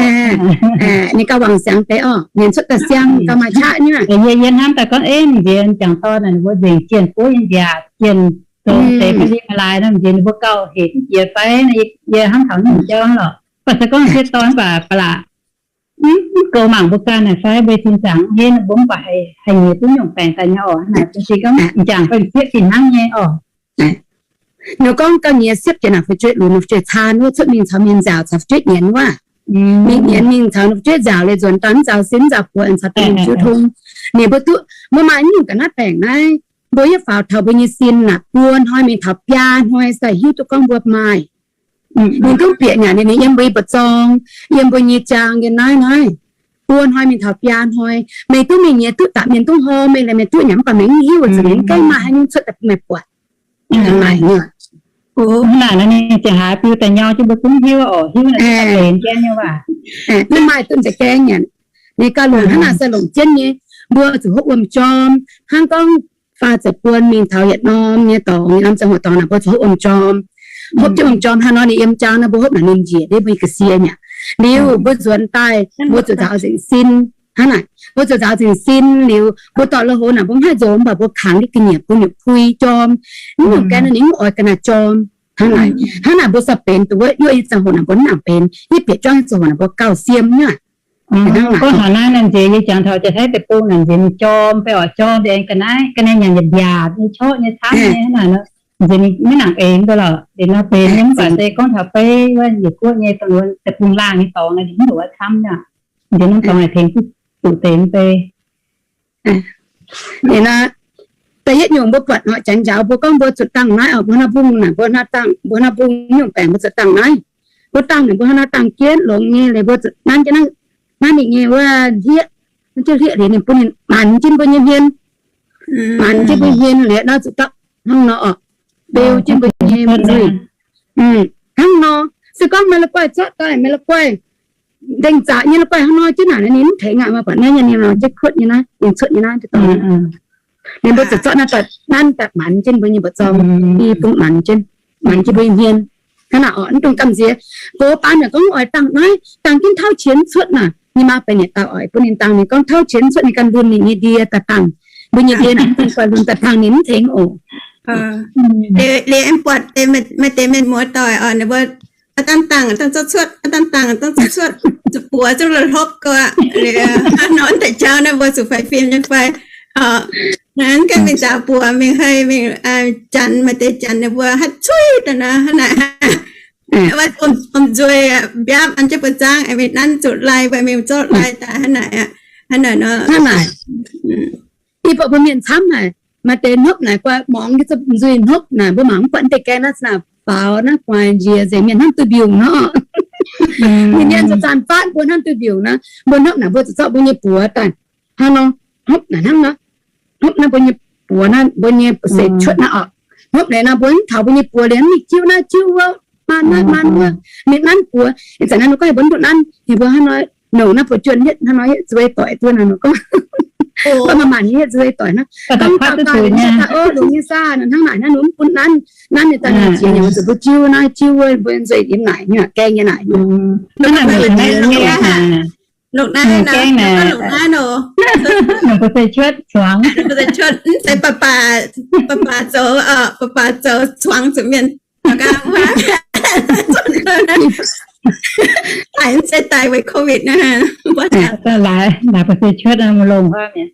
Ninh gauh wangc siangx deix oc, mienh cuotv daaih siang gauh maaih qaqv nyei. Yie, yie hnamv daaih gorngv, eix, m'nziex jangc dorn naaic ninh mbuo nzengc jienh buov nyei mbiaauc, jienh zoux deix fai li mv laaix nor, m'nziex ninh mbuo gauh hec duqv jiex fai? Yie hnamv taux nyungc jauv lorqc. Mv baac se gorngv sieqv dorn mv baac ba'laqc mv goux mangc mbuo ganh naaic fai, mbuo sin zaangc henv mbuo mv baac haih nyiex duqv nyungc baengc daaih nyei oc. Naaic bun sin gorngv m'jangc fai m'sieqv fih hnangv nyei oc. Ninh gorngv gauh nyiex siepv jiex naaic fu'jueiv lunx, fu'jueiv caan wuov, cuotv mingh caux mienh nziaauc caux fu'jueiv nyienz wuov. Mingh nyienz mingh caux fu'jueiv nziaauc liuz nzuonx daaih mv nziaauc sin mv nziaauc buoz, aengx caux dingh jiu tong. Ninh mbuo duqv, mbuo maaih nyungc ga'naaiv baengc naaiv, mbuo yietv faaux taux mbuo nyei sin naaic, buo hnoi mingh taux biaa hnoi sai hiuv duqv gorngv mbuo maaih. Ninh duqv bieqc nyanc ninh yiem mbuo nyei mbuoqc zorng, yiem mbuo nyei jaang yiem naaiv naaiv. Buo hnoi mingh taux biaa hnoi, meih duqv mingh nyiex duqv dapc mienh duqv hlo, meih laaix meih duqv nyanc mv baac meih mv hiuv, zuqc meih mv gaengh maaih haaix nyungc cuotv daaih bun meih buatc. Hnangv naaic nyei. Hnangv naaic ninh ziouc haiz biux daaih nyau jienv mbuo zungv hiuv oc, hiuv naaic benx gaengh nyei waac. Ninh maaih duqv nzengc gaengh nyanc. Ninh gauh longc hnangv naaic se longc jienv nyei. Mbuo zuqc hopv wuom-jorm, hnangv gorngv faah ziepc buon mingh taux yietc norm nyei dorngx, yietc norm ziangh hoc dorngx naaic mbuo zuqc hopv wuom-jorm. Hopv jienv wuom-jorm hnangv nor ninh yiem jaang naaic mbuo hopv naaic ninh njiec ndiev mbuo nyei ga'sie mi'aqv. Liuz mbuo nzuonx daaih mbuo zuqc nzaaux nzengc sin. Hnangv naaic mbuo zuqc nzaaux nzengc sin liuz mbuo dorh lui-houx naaic mbuo mv haih nzox mv baac mbuo kangx jienv ga'nyiec bun yietc pui jorm. Mv nyungc gaengh naaic ninh mv oix ga'naaiv jorm. Hnangv naaic, hnangv naaic mbuo sa benx duqv wuov, yuoqv nyei ziangh hoc naaic mbuo mv nangc benx, yie bieqc juangv nyei ziangh hoc naaiv mbuo gauh siem nyei. Gorngv taux naaiv naaic nziex yie jangx taux jaa-taiv deic-bung naaic nziex ninh jorm fai oix jorm deix ga'naaiv, ga'naaiv nyanc yietc mbiaatc nyei, qorqv nyei, camv nyei hnangv naaic nor, nziex ninh maiv nangc benx duqv lorqc. Liuz nor benx nyei mv baac se gorngv taux beiv wuov yietc guoqv nyei dongh wuov deic-bung laangh nyei dorngx naaic ninh mv oix camv nyei. Nziex norm dorngx naaic tengx duqv zuqc deix mv bei. Da'yietv nyungc mbuo buatc oc, janx njaaux mbuo gorngv mbuo zuqc dangh naaiv oc, mbuo hnangv bung naaic, mbuo hnangv dangh, mbuo hnangv bung nyungc baengc mbuo zuqc dangh naaiv. Mbuo dangh naaic mbuo hnangv naaiv dangh jienv longx nyei, liuz mbuo zuqc nanv jienv naaiv, nanv ninh nyei wuov hlieqv, jienv hlieqv liuz ninh bun ninh manc jienv mbuo nyei hmien, manc jienv mbuo hmien liuz nor zuqc dapv hnangv nor oc, beu jienv mbuo nyei nzuih. Hnangv nor, se gorngv meih la'guaih zorqv daaih, meih la'guaih nzengc zaqc nyei la'guaih hnangv nor jienv naaic, ninh mv tengx aqv. Meih buatc naaiv nyei nor jienv kuotv nyei naaiv, ninh cuotv nyei naaiv, ninh mbuo zuqc zorqv naaiv daaih nanv daaih manc jienv mbuo nyei mbuoqc zorng, i bung manc jienv, manc jienv mbuo nyei hmien. Hnangv naaic oc, mv dungx gamh nziex. Gox baan yaac gorngv oix dangh naaiv, dangh jienv tauv qienx cuotv naaic, nyei maa benx yietc dauh oix bun ninh dangh, ninh gorngv tauv qienx cuotv ninh ganh lunx ninh nyei ndie daaih dangh. Mbuo nyei ndie naaic dangh guaih lunx daaih dangh ninh mv tengx oc. Liuz aengx buatc maaih deix mienh muoz-doic oc, ninh mbuo aa, dangh dangh dangh zorqv cuotv, aa, dangh dangh dangh zorqv cuotv, zuqc buoz zungv la'hlopv gau aqv. Liuz hnangv nor deix jauv naaiv mbuo zuqc faix fim nyei fai? Naaiv gaengh mingh nzaaux buoz mingh hei mingh janx, maaih deix janx ninh mbuo haaix cuiv daaih naaiv hnangv naaic, wuov, wuom-nzuih mbiaapv an jienv buoz zaangv, mingh nanv zuqc lai, mbuo mingh zorqv lai daaih hnangv naaic aqv. Hnangv naaic nor, hnangv naaic. Ih buatc mbuo mienh camv naaic, maaih deix hnopv naaic guai morngx nyei, nzuih hnopv naaic, mbuo mangc mv buatc deix gaeng naaiv, naaic faaux naaiv guai njiec nzengc, mienh hnamv duih mbiungc nor. Ninh mienh zanc-zanc fatv mbuo hnamv duih mbiungc naaiv, mbuo hnopv naaic mbuo zuqc zorqv mbuo nyei buoz daaih. Hnangv nor, hnopv naaic hnangv nor, hnopv naaiv mbuo nyei buoz naaiv, mbuo nyei buoz-seix cuotv naaiv oc. Hnopv naaic naaiv mbuo mv taux mbuo nyei buoz liuz mv mingh jiuv naaiv jiuv wuov, maan naaiv maan wuov, mingh nanv buoz. Ih zanc naaiv ninh gorngv heuc mbuo mv duqv nanv, heuc mbuo hnangv nor, nongc naaiv buoz juonh hietv hnangv nor, hietv zuei doic duqv naaic, ninh gorngv, gorngv maaih maanc hietv zuei doic hnangv, gorngv dauh dauh daaih longx nyei saah, hnangv naaic hnangv nor mv bun nanv. Nanv ninh daaih ninh jiex nyei, zuqc mbuo jiuv naaiv jiuv wuov, mbuo nzueic yiem naaic nyei, gaeng nyei naaic. Longc naaiv, longc naaiv nor, mv zeiz cuotv, mv zeiz baac baac, baac baac zoux, baac baac zoux cuangx zuqc mienh. Daic mv zeiz daic weic covid naaiv. Laaix, laaix baac se cuotv longc huaav mi'aqv.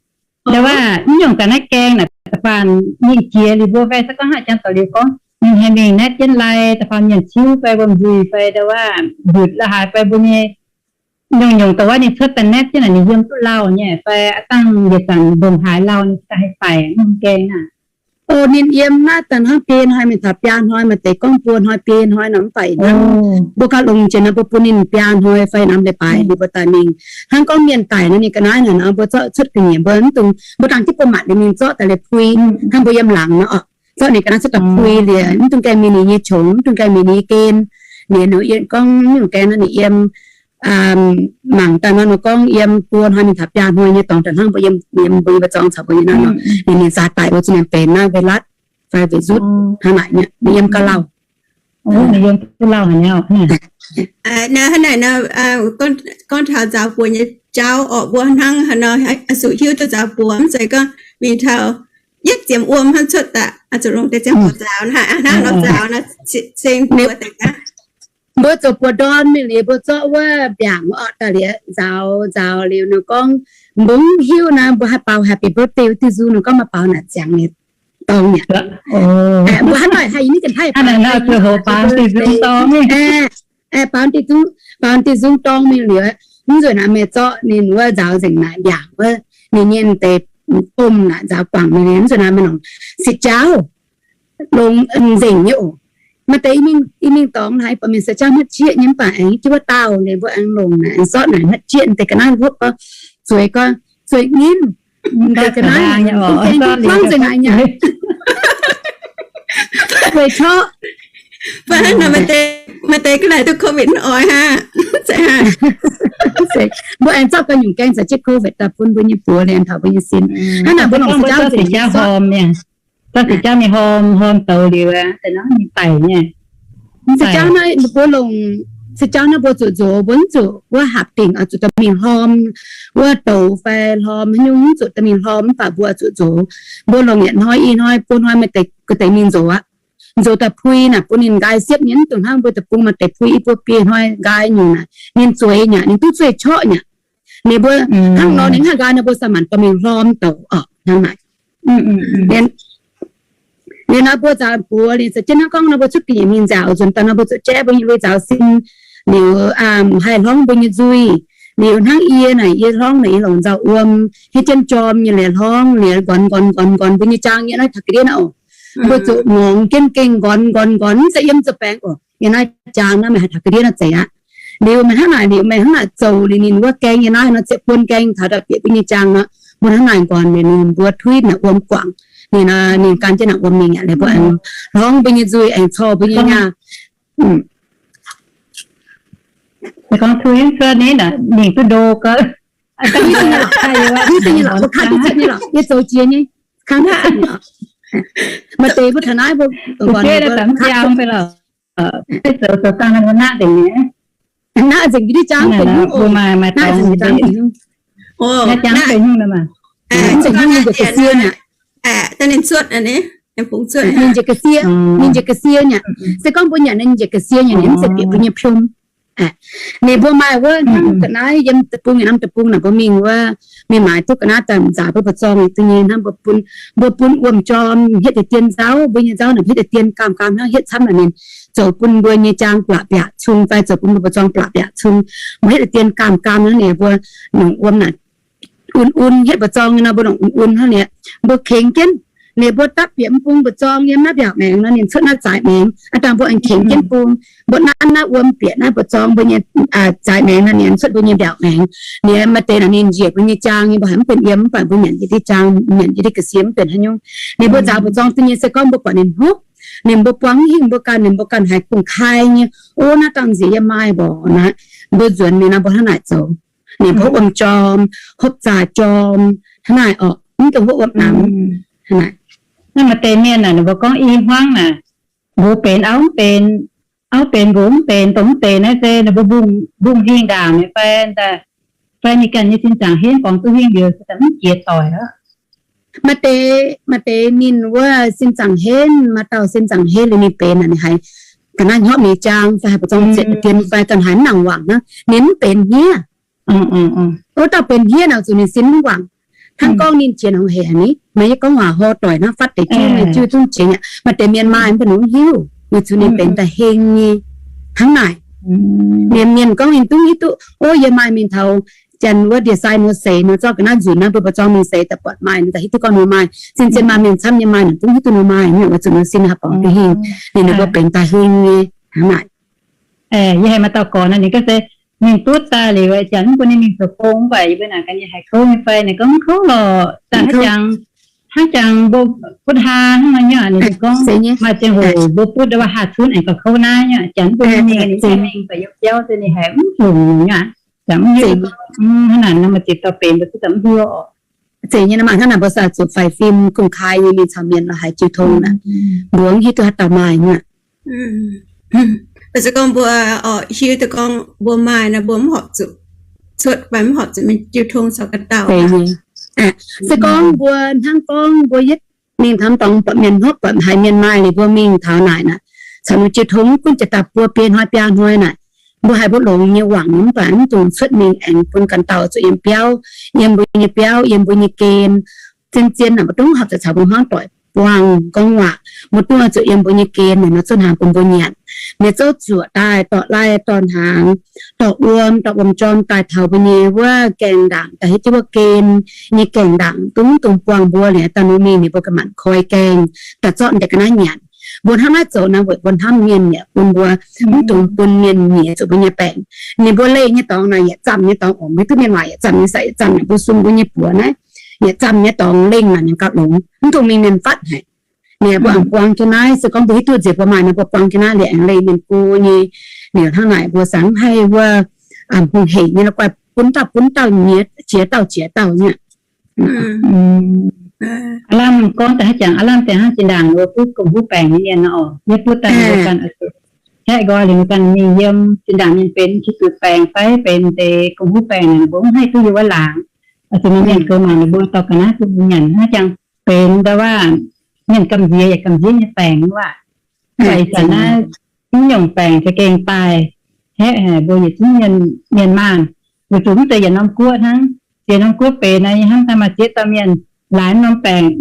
Ndau wuov, mv nyungc ga'naaiv gaeng naaic, da'faanh mingh jiex liuz mbuo fai se gorngv haaix jangx daux liuz gorngv mingh haaix mingh naetv jienv lai, da'faanh mienh ciuv fai wuom-nzuih fai ndau wuov mbutc la'haaix fai mbuo nyei nyungc-nyungc dongh wuov ninh cuotv daaih naetv jienv naaic, ninh yiem duqv lauh nyei fai aav dangh yietc zanc mbongc haaix lauh ninh daaih haih daic mv gaeng naaic. O, ninh yiem naaiv daaih hnangv biei hnoi mingh taux biaa hnoi, maaih deix gorngv buo hnoi biei hnoi nor, mv baac ih hnangv mbuo gauh longx jiex nor, mbuo bun ninh biaa hnoi fai norm leiz-baaix ninh mbuo daaih mingh. Hnangv gorngv mienh daic nor, ninh ga'naaiv naaic nor, mbuo zorqv cuotv ga'nyiec, mbuo mv dungx, mbuo dangh jienv buo matc liuz mingh zorqv daaih liuz pui, hnangv mbuo yiem laangz nor oc, zorqv ninh ga'naaiv cuotv daaih pui liuz, mv dungx gaengh mingh ninh nyei qongx, mv dungx gaengh mingh ninh nyei gen. Liuz nor yie gorngv mv dungx gaengh nor ninh yiem mangc daaih nor, ninh gorngv yiem buo hnoi mingh taux biaa hnoi nyei dorngx daaih hnangv mbuo yiem, yiem mbuo nyei mba'zorng caux mbuo nyei naaiv nor, ninh, ninh zaax daic wuov zuqc ninh benx naaiv virus fai virus hnangv naaic nyei, ninh yiem gauh lauh. Naaiv, hnangv naaic nor, gorngv taux nzaaux buoz nyei jauv orqc, mbuo hnangv haaix nor zuqc hiuv duqv nzaaux buoz, mv zeiz gorngv mingh taux yietv ziepc wuom hnangv cuotv daaih zuqc longc deix ziangh hoc nzaaux, hnangv nor nzaaux nor, ceng buoz deix gaax. Mbuo zoux buoz ndorn mingh liuz, mbuo zorqv wuov mbiaangc wuov orqc daaih liuz nzaaux, nzaaux liuz ninh gorngv, mbuo mv hiuv naaiv, mbuo haih baaux happy birthday wuov diuh nzung, ninh gorngv maaih baaux naaic ziangx nyei dorngx mi'aqv. Mbuo hnangv naaic haih, yie mv ganh haih baaux, baaux diuh nzung dorngx mingh liuz, mv nzunc naaic meih zorqv ninh wuov nzaaux nzengc naaic mbiaangc wuov, ninh nyei deix domh naaic nzaaux guangc mingh liuz, mv nzunc naaic meih longc se jauv longx nzengc nyei oc. Maaih deix i mingh dorngx haaix baac mingh se jauv hmaiv jieqv nyei, mv baac aengx jienv wuov dauh liuz mbuo aengx longc naaic, aengx zorqv naaic hmaiv jieqv deix ga'naaiv huopv gorx, zueiz gorx, zueiz nyinv, deix ga'naaiv, zueiz nyinv, zueiz corqv. Maaih deix ga'naaiv duqv covid oix hnangv. Mbuo aengx zorqv ga'nyungc gaeng caux jienv covid daaih bun mbuo nyei buoz liuz taux mbuo nyei sin. Hnangv naaic mbuo longc se jauv nzengc nyei, zorqv se jauv mingh horm, horm douz liuz, se jauv naaiv mbuo longc, se jauv naaiv mbuo zuqc nzox, mbuo mv zuqc wuov hapc dingc oix zuqc daaih mingh horm wuov douz fai horm haaix nyungc, mv zuqc daaih mingh horm, mv baac mbuo zuqc nzox. Mbuo longc yietc hnoi i hnoi buo hnoi maaih deix ga'deix mingh nzox aqv. Nzox daaih pui naaic bun ninh nqaai siepv nyei, mv dungx hnangv mbuo deic-bung maaih deix pui i buo biei hnoi nqaai nyungc naaic, ninh zueiz nyaqc, ninh duqv zueih corqv nyaqc. Ninh mbuo hnangv nor ninh hnangv nqaai nor mbuo sa manc dorh mingh hlorm douc oc hnangv naaic. Liuz nor mbuo nzaaux buoz liuz za'gengh hnangv gorngv nor mbuo cuotv ga'nyiec mingh nziaauc nzunc daaih nor mbuo zuqc jaiv mbuo nyei lui nzaaux sin liuz, haih hlorngv mbuo nyei nzuih. Liuz hnangv yie naaic, yie hlorngv naaic yie longc nzauh wuom hietv jienv jorm nyei liuz hlorngv liuz nqornx nqornx nqornx nqornx mbuo nyei jaang nyei naaiv taux ga'ndiev naaiv oc. Mbuo zuqc ngorngx jienv gengh nqornx nqornx nqornx mv zeiz yiem zoux baengx oc. Yie naaiv jaang naaiv meih haih taux ga'ndiev naaiv zeiz aqv. Liuz meih hnangv naaic, liuz meih hnangv naaic zoux liuz ninh wuov gaeng yie naaiv nor ziepc buon gaeng taux daaih bieqc mbuo nyei jaang nor, mbuo hnangv naaic nqornx liuz ninh mbuo tuiv naaic wuom guangc. Ninh, ninh gan jienv naaic wuom mingh aqv. Liuz mbuo aengx hlorngv mbuo nyei nzuih, aengx cor mbuo nyei nyaah. Gorngv tuiv cuotv nitv naaic mingh duqv ndo gau. Mbuo kangv duqv cuotv nyei lorqc, yie zoux jiex nyei. Kangv duqv cuotv nyei lorqc. Maaih deix mbuo taux naaiv mbuo nqornx, naqv nzengc yie diuh jaang benx nyungc oc. Naqv nzengc yie diuh jaang benx nyungc. Nzengc nyungc ninh njiec ga'sie nyei. Ninh njiec ga'sie, ninh njiec ga'sie nyei. Se gorngv mbuo nyanc ninh njiec ga'sie nyei, ninh mv zeiz bieqc mbuo nyei piom. Ninh mbuo maaih wuov hnangv ga'naaiv yiem deic-bung, yiem norm deic-bung naaic mbuo mingh wuov, mingh maaiz duqv ga'naaiv daaih nzaaux mbuo ba'zorng duqv nyei hnangv mbuo bun, mbuo bun wuom-jorm hietv deix dien nzauv, mbuo nyei nzauv naaic hietv deix dien gaam gaam hnangv, hietv camv naaic ninh zoux bun mbuo nyei jaang mbiaauc mbiaauc cung fai zoux bun mbuo ba'zorng mbiaauc mbiaauc cung. Mbuo hietv deix dien gaam gaam hnangv ninh mbuo nongc wuom naaic un un hietv ba'zorng nyei nor mbuo nongc un un hnangv ninh, mbuo kengx jienv. Ninh mbuo dapv bieqc mv bung ba'zorng yiem naaiv mbiaauc maengx nor ninh cuotv naaiv zaaix maengx. Aa dangh mbuo aengx kengx jienv bung, mbuo nanv naaiv wuom bieqc naaiv ba'zorng mbuo nyei zaaix maengx nor ninh cuotv mbuo nyei mbiaauc maengx. Ninh maaih deix naaic ninh njiec mbuo nyei jaang nyei, mbuo haiz mv benx yiem, mv baac mbuo nyanc jiex diuh jaang, nyanc jiex diuh ga'sie mv benx haaix nyungc. Ninh mbuo nzaaux ba'zorng duqv nyei se gorngv mbuo buatc ninh hopv, ninh mbuo buangv hingh mbuo ganh, ninh mbuo ganh haiz kungx kai nyei, o, naaiv dangh nziex yiem maaih mborqc naaic, mbuo nzuonx mingh nor mbuo hnangv naaic zoux. Ninh mbuo hopv wuom-jorm, hopv zaaix jorm, hnangv naaic orqc, mv dungx hopv wuom namx. Hnangv naaic. Naaiv maaih deix mienh naaic ninh mbuo gorngv i hmuangv naaic, mbungx benx auv mv benx, auv benx mbungx mv benx, dongh mv deix naaiv se ninh mbuo mbungx, mbungx hingh ndaangc nyei fai, fai ninh ganh nyei sin zaangc henv borngz duqv hingh liuz se mv jiex doic aqv. Maaih deix, maaih deix ninh wuov sin zaangc henv, maaih dauh sin zaangc henv liuz ninh benx naaic ninh haiz ga'naaiv hnyouv mingh jaang fai haiz ba'zorng zietc dien fai ganh haiz mv nangc wangc hnangv, ninh mv benx hniev. Wuov dauh benx hniev naaic zuqc ninh sin mv wangc. Hnangv gorngv ninh jiex nongc hec ni, meih yie gorngv waac hor doic hnangv fatv deix jiuv, meih jiuv zungv jiex aqv. Maaih deix mienh maaih mv baac ninh mv hiuv, weic zuqc ninh benx da'heng nyei. Hnangv naaic, mienh, mienh gorngv ninh duqv hiuv duqv, o, yie maaih mingh taux janx wuov ndie-sai nor seix, nor zorqv ga'naaiv nzunc naaiv mbuo ba'zorng mingh seix daaih buatc maaih, ninh daaih hiuv duqv gorngv ninh maaih. Sin zien maaih mienh camv nyei maaih, ninh duqv hiuv duqv ninh maaih, weic zuqc ninh sin haih borngz duqv hingh, ninh, ninh mbuo benx da'heng nyei. Hnangv naaic. Yie haiz maaih dauh gorx naaic, ninh gorngv se ninh duqv daaih liuz, janx mv bun ninh mingh zoux gong, mv baac yie mbuo naaic gaax ninh haiz kouv nyei fai, ninh gorngv mv kouv lorqc, daaih haaix jangx Hnangv jangx mbuo butv haa hnangv nor nyei, ninh gorngv maaih ziangh hoc mbuo butv wuov haa cunv aengx gauh kouv naaiv nyei, jangx mbuo mingh ninh mingh daaih yiem biauv se ninh haiz mv fungc nyei, jangx mv hiuv hnangv naaic nor maaih ziex dauh benx mbuo zungv mv hiuv oc. Zeiz nyei nor, maaih hnangv naaic mbuo sa zuqc faix fim kungx kai nyei mingh caux mienh lorz haiz jiu tong naaic, mbuo mv hiuv duqv haaix dauh maaih nyei. Se gorngv mbuo hiuv duqv gorngv mbuo maaih nor, mbuo mv horpc zuqc cuotv fai mv horpc zuqc mingh jiu tong caux ganh dauh. Se gorngv mbuo hnangv gorngv mbuo yietv mingh taux dorngx buatc mienh hnopv, buatc haiz mienh maaih liuz mbuo mingh taux naaic naaic, caux ninh jiu tong gunv jiex daaih buo biei hnoi biaa hnoi naaic, mbuo haiz mbuo longx nyei wangc mv baac mv dungx cuotv mingh aengx bun ganh dauh zuqc yiem biauv, yiem mbuo nyei biauv, yiem mbuo nyei gen. Zien-zien naaic mbuo dungv horpc zuqc caux mbuo hmuangv doic buangh gorngv waac. Mbuo dungv zuqc yiem mbuo nyei gen naaic nor zuqc hnaangx bun mbuo nyanc. Ninh zouv zuoqc daaih dorh lai dorh hnaangx, dorh wuom, dorh wuom-jorm daaih taux mbuo nyei wuov gaengh ndaangc, daaih hiuv duqv wuov gen nyei gaengh ndaangc dungv dungx buangh mbuo liuz, daaih mbuo mingh ninh mbuo ganh maanc koi gaengh daaih zorqv deix ga'naaiv nyanc. Mbuo hnamv naaiv zoux naaiv weic mbuo hnamv mienh yaac bun mbuo mv dungx bun mienh nyiex zuqc mbuo nyei baengc. Ninh mbuo leih nyei dorngx naaic yietc zamh nyei dorngx, oc, maiv duqv mienh waaic yietc zamh nyei, yietc zamh naaic mbuo sung mbuo nyei buoz naaiv, yietc zamh nyei dorngx lengh naaic ninh gauh longx, mv dungx mingh mienh fatv haic. Ninh mbuo aengx buang jienv naaiv, se gorngv mbuo hiuv duqv nziex mbuo maaih nor, mbuo buang jienv naaiv liuz aengx leih mienh go nyei. Liuz hnangv naaic mbuo zungv haih wuov hungh hec nyei la'guaih bun dauh bun dauh nyiex, jiex dauh jiex dauh nyei. Aav lamh gorngv daaih hnangv jangx, aav lamh deix hnangv zinh ndaangc wuov butv gong-huv baengc nyei mienh nor, yie butv daaih ninh mbuo ganh caeqv nqoi liuz mbuo ganh mingh yiem zinh ndaangc mienh benx qiex zuqc baengc fai benx deix gong-huv baengc naaic, mbuo mv haih duqv yiem wuov laangz. Zuqc mienh goux mangc ninh mbuo dorh ga'naaiv bun mbuo nyanc hnangv jangx benx ndau wuov mienh gamh nziex yaac gamh nziex nyei baengc wuov. Mv baac ih zanc naaiv mv nyungc baengc za'gengh daaih haeqv haic mbuo yietc zungv mienh maanh, weic zuqc mv zeiz yietc norm guoqv hnangv. Ziex norm guoqv benx naaiv, yie hnamv daaih maaih ziex dauh mienh laaix norm baengc,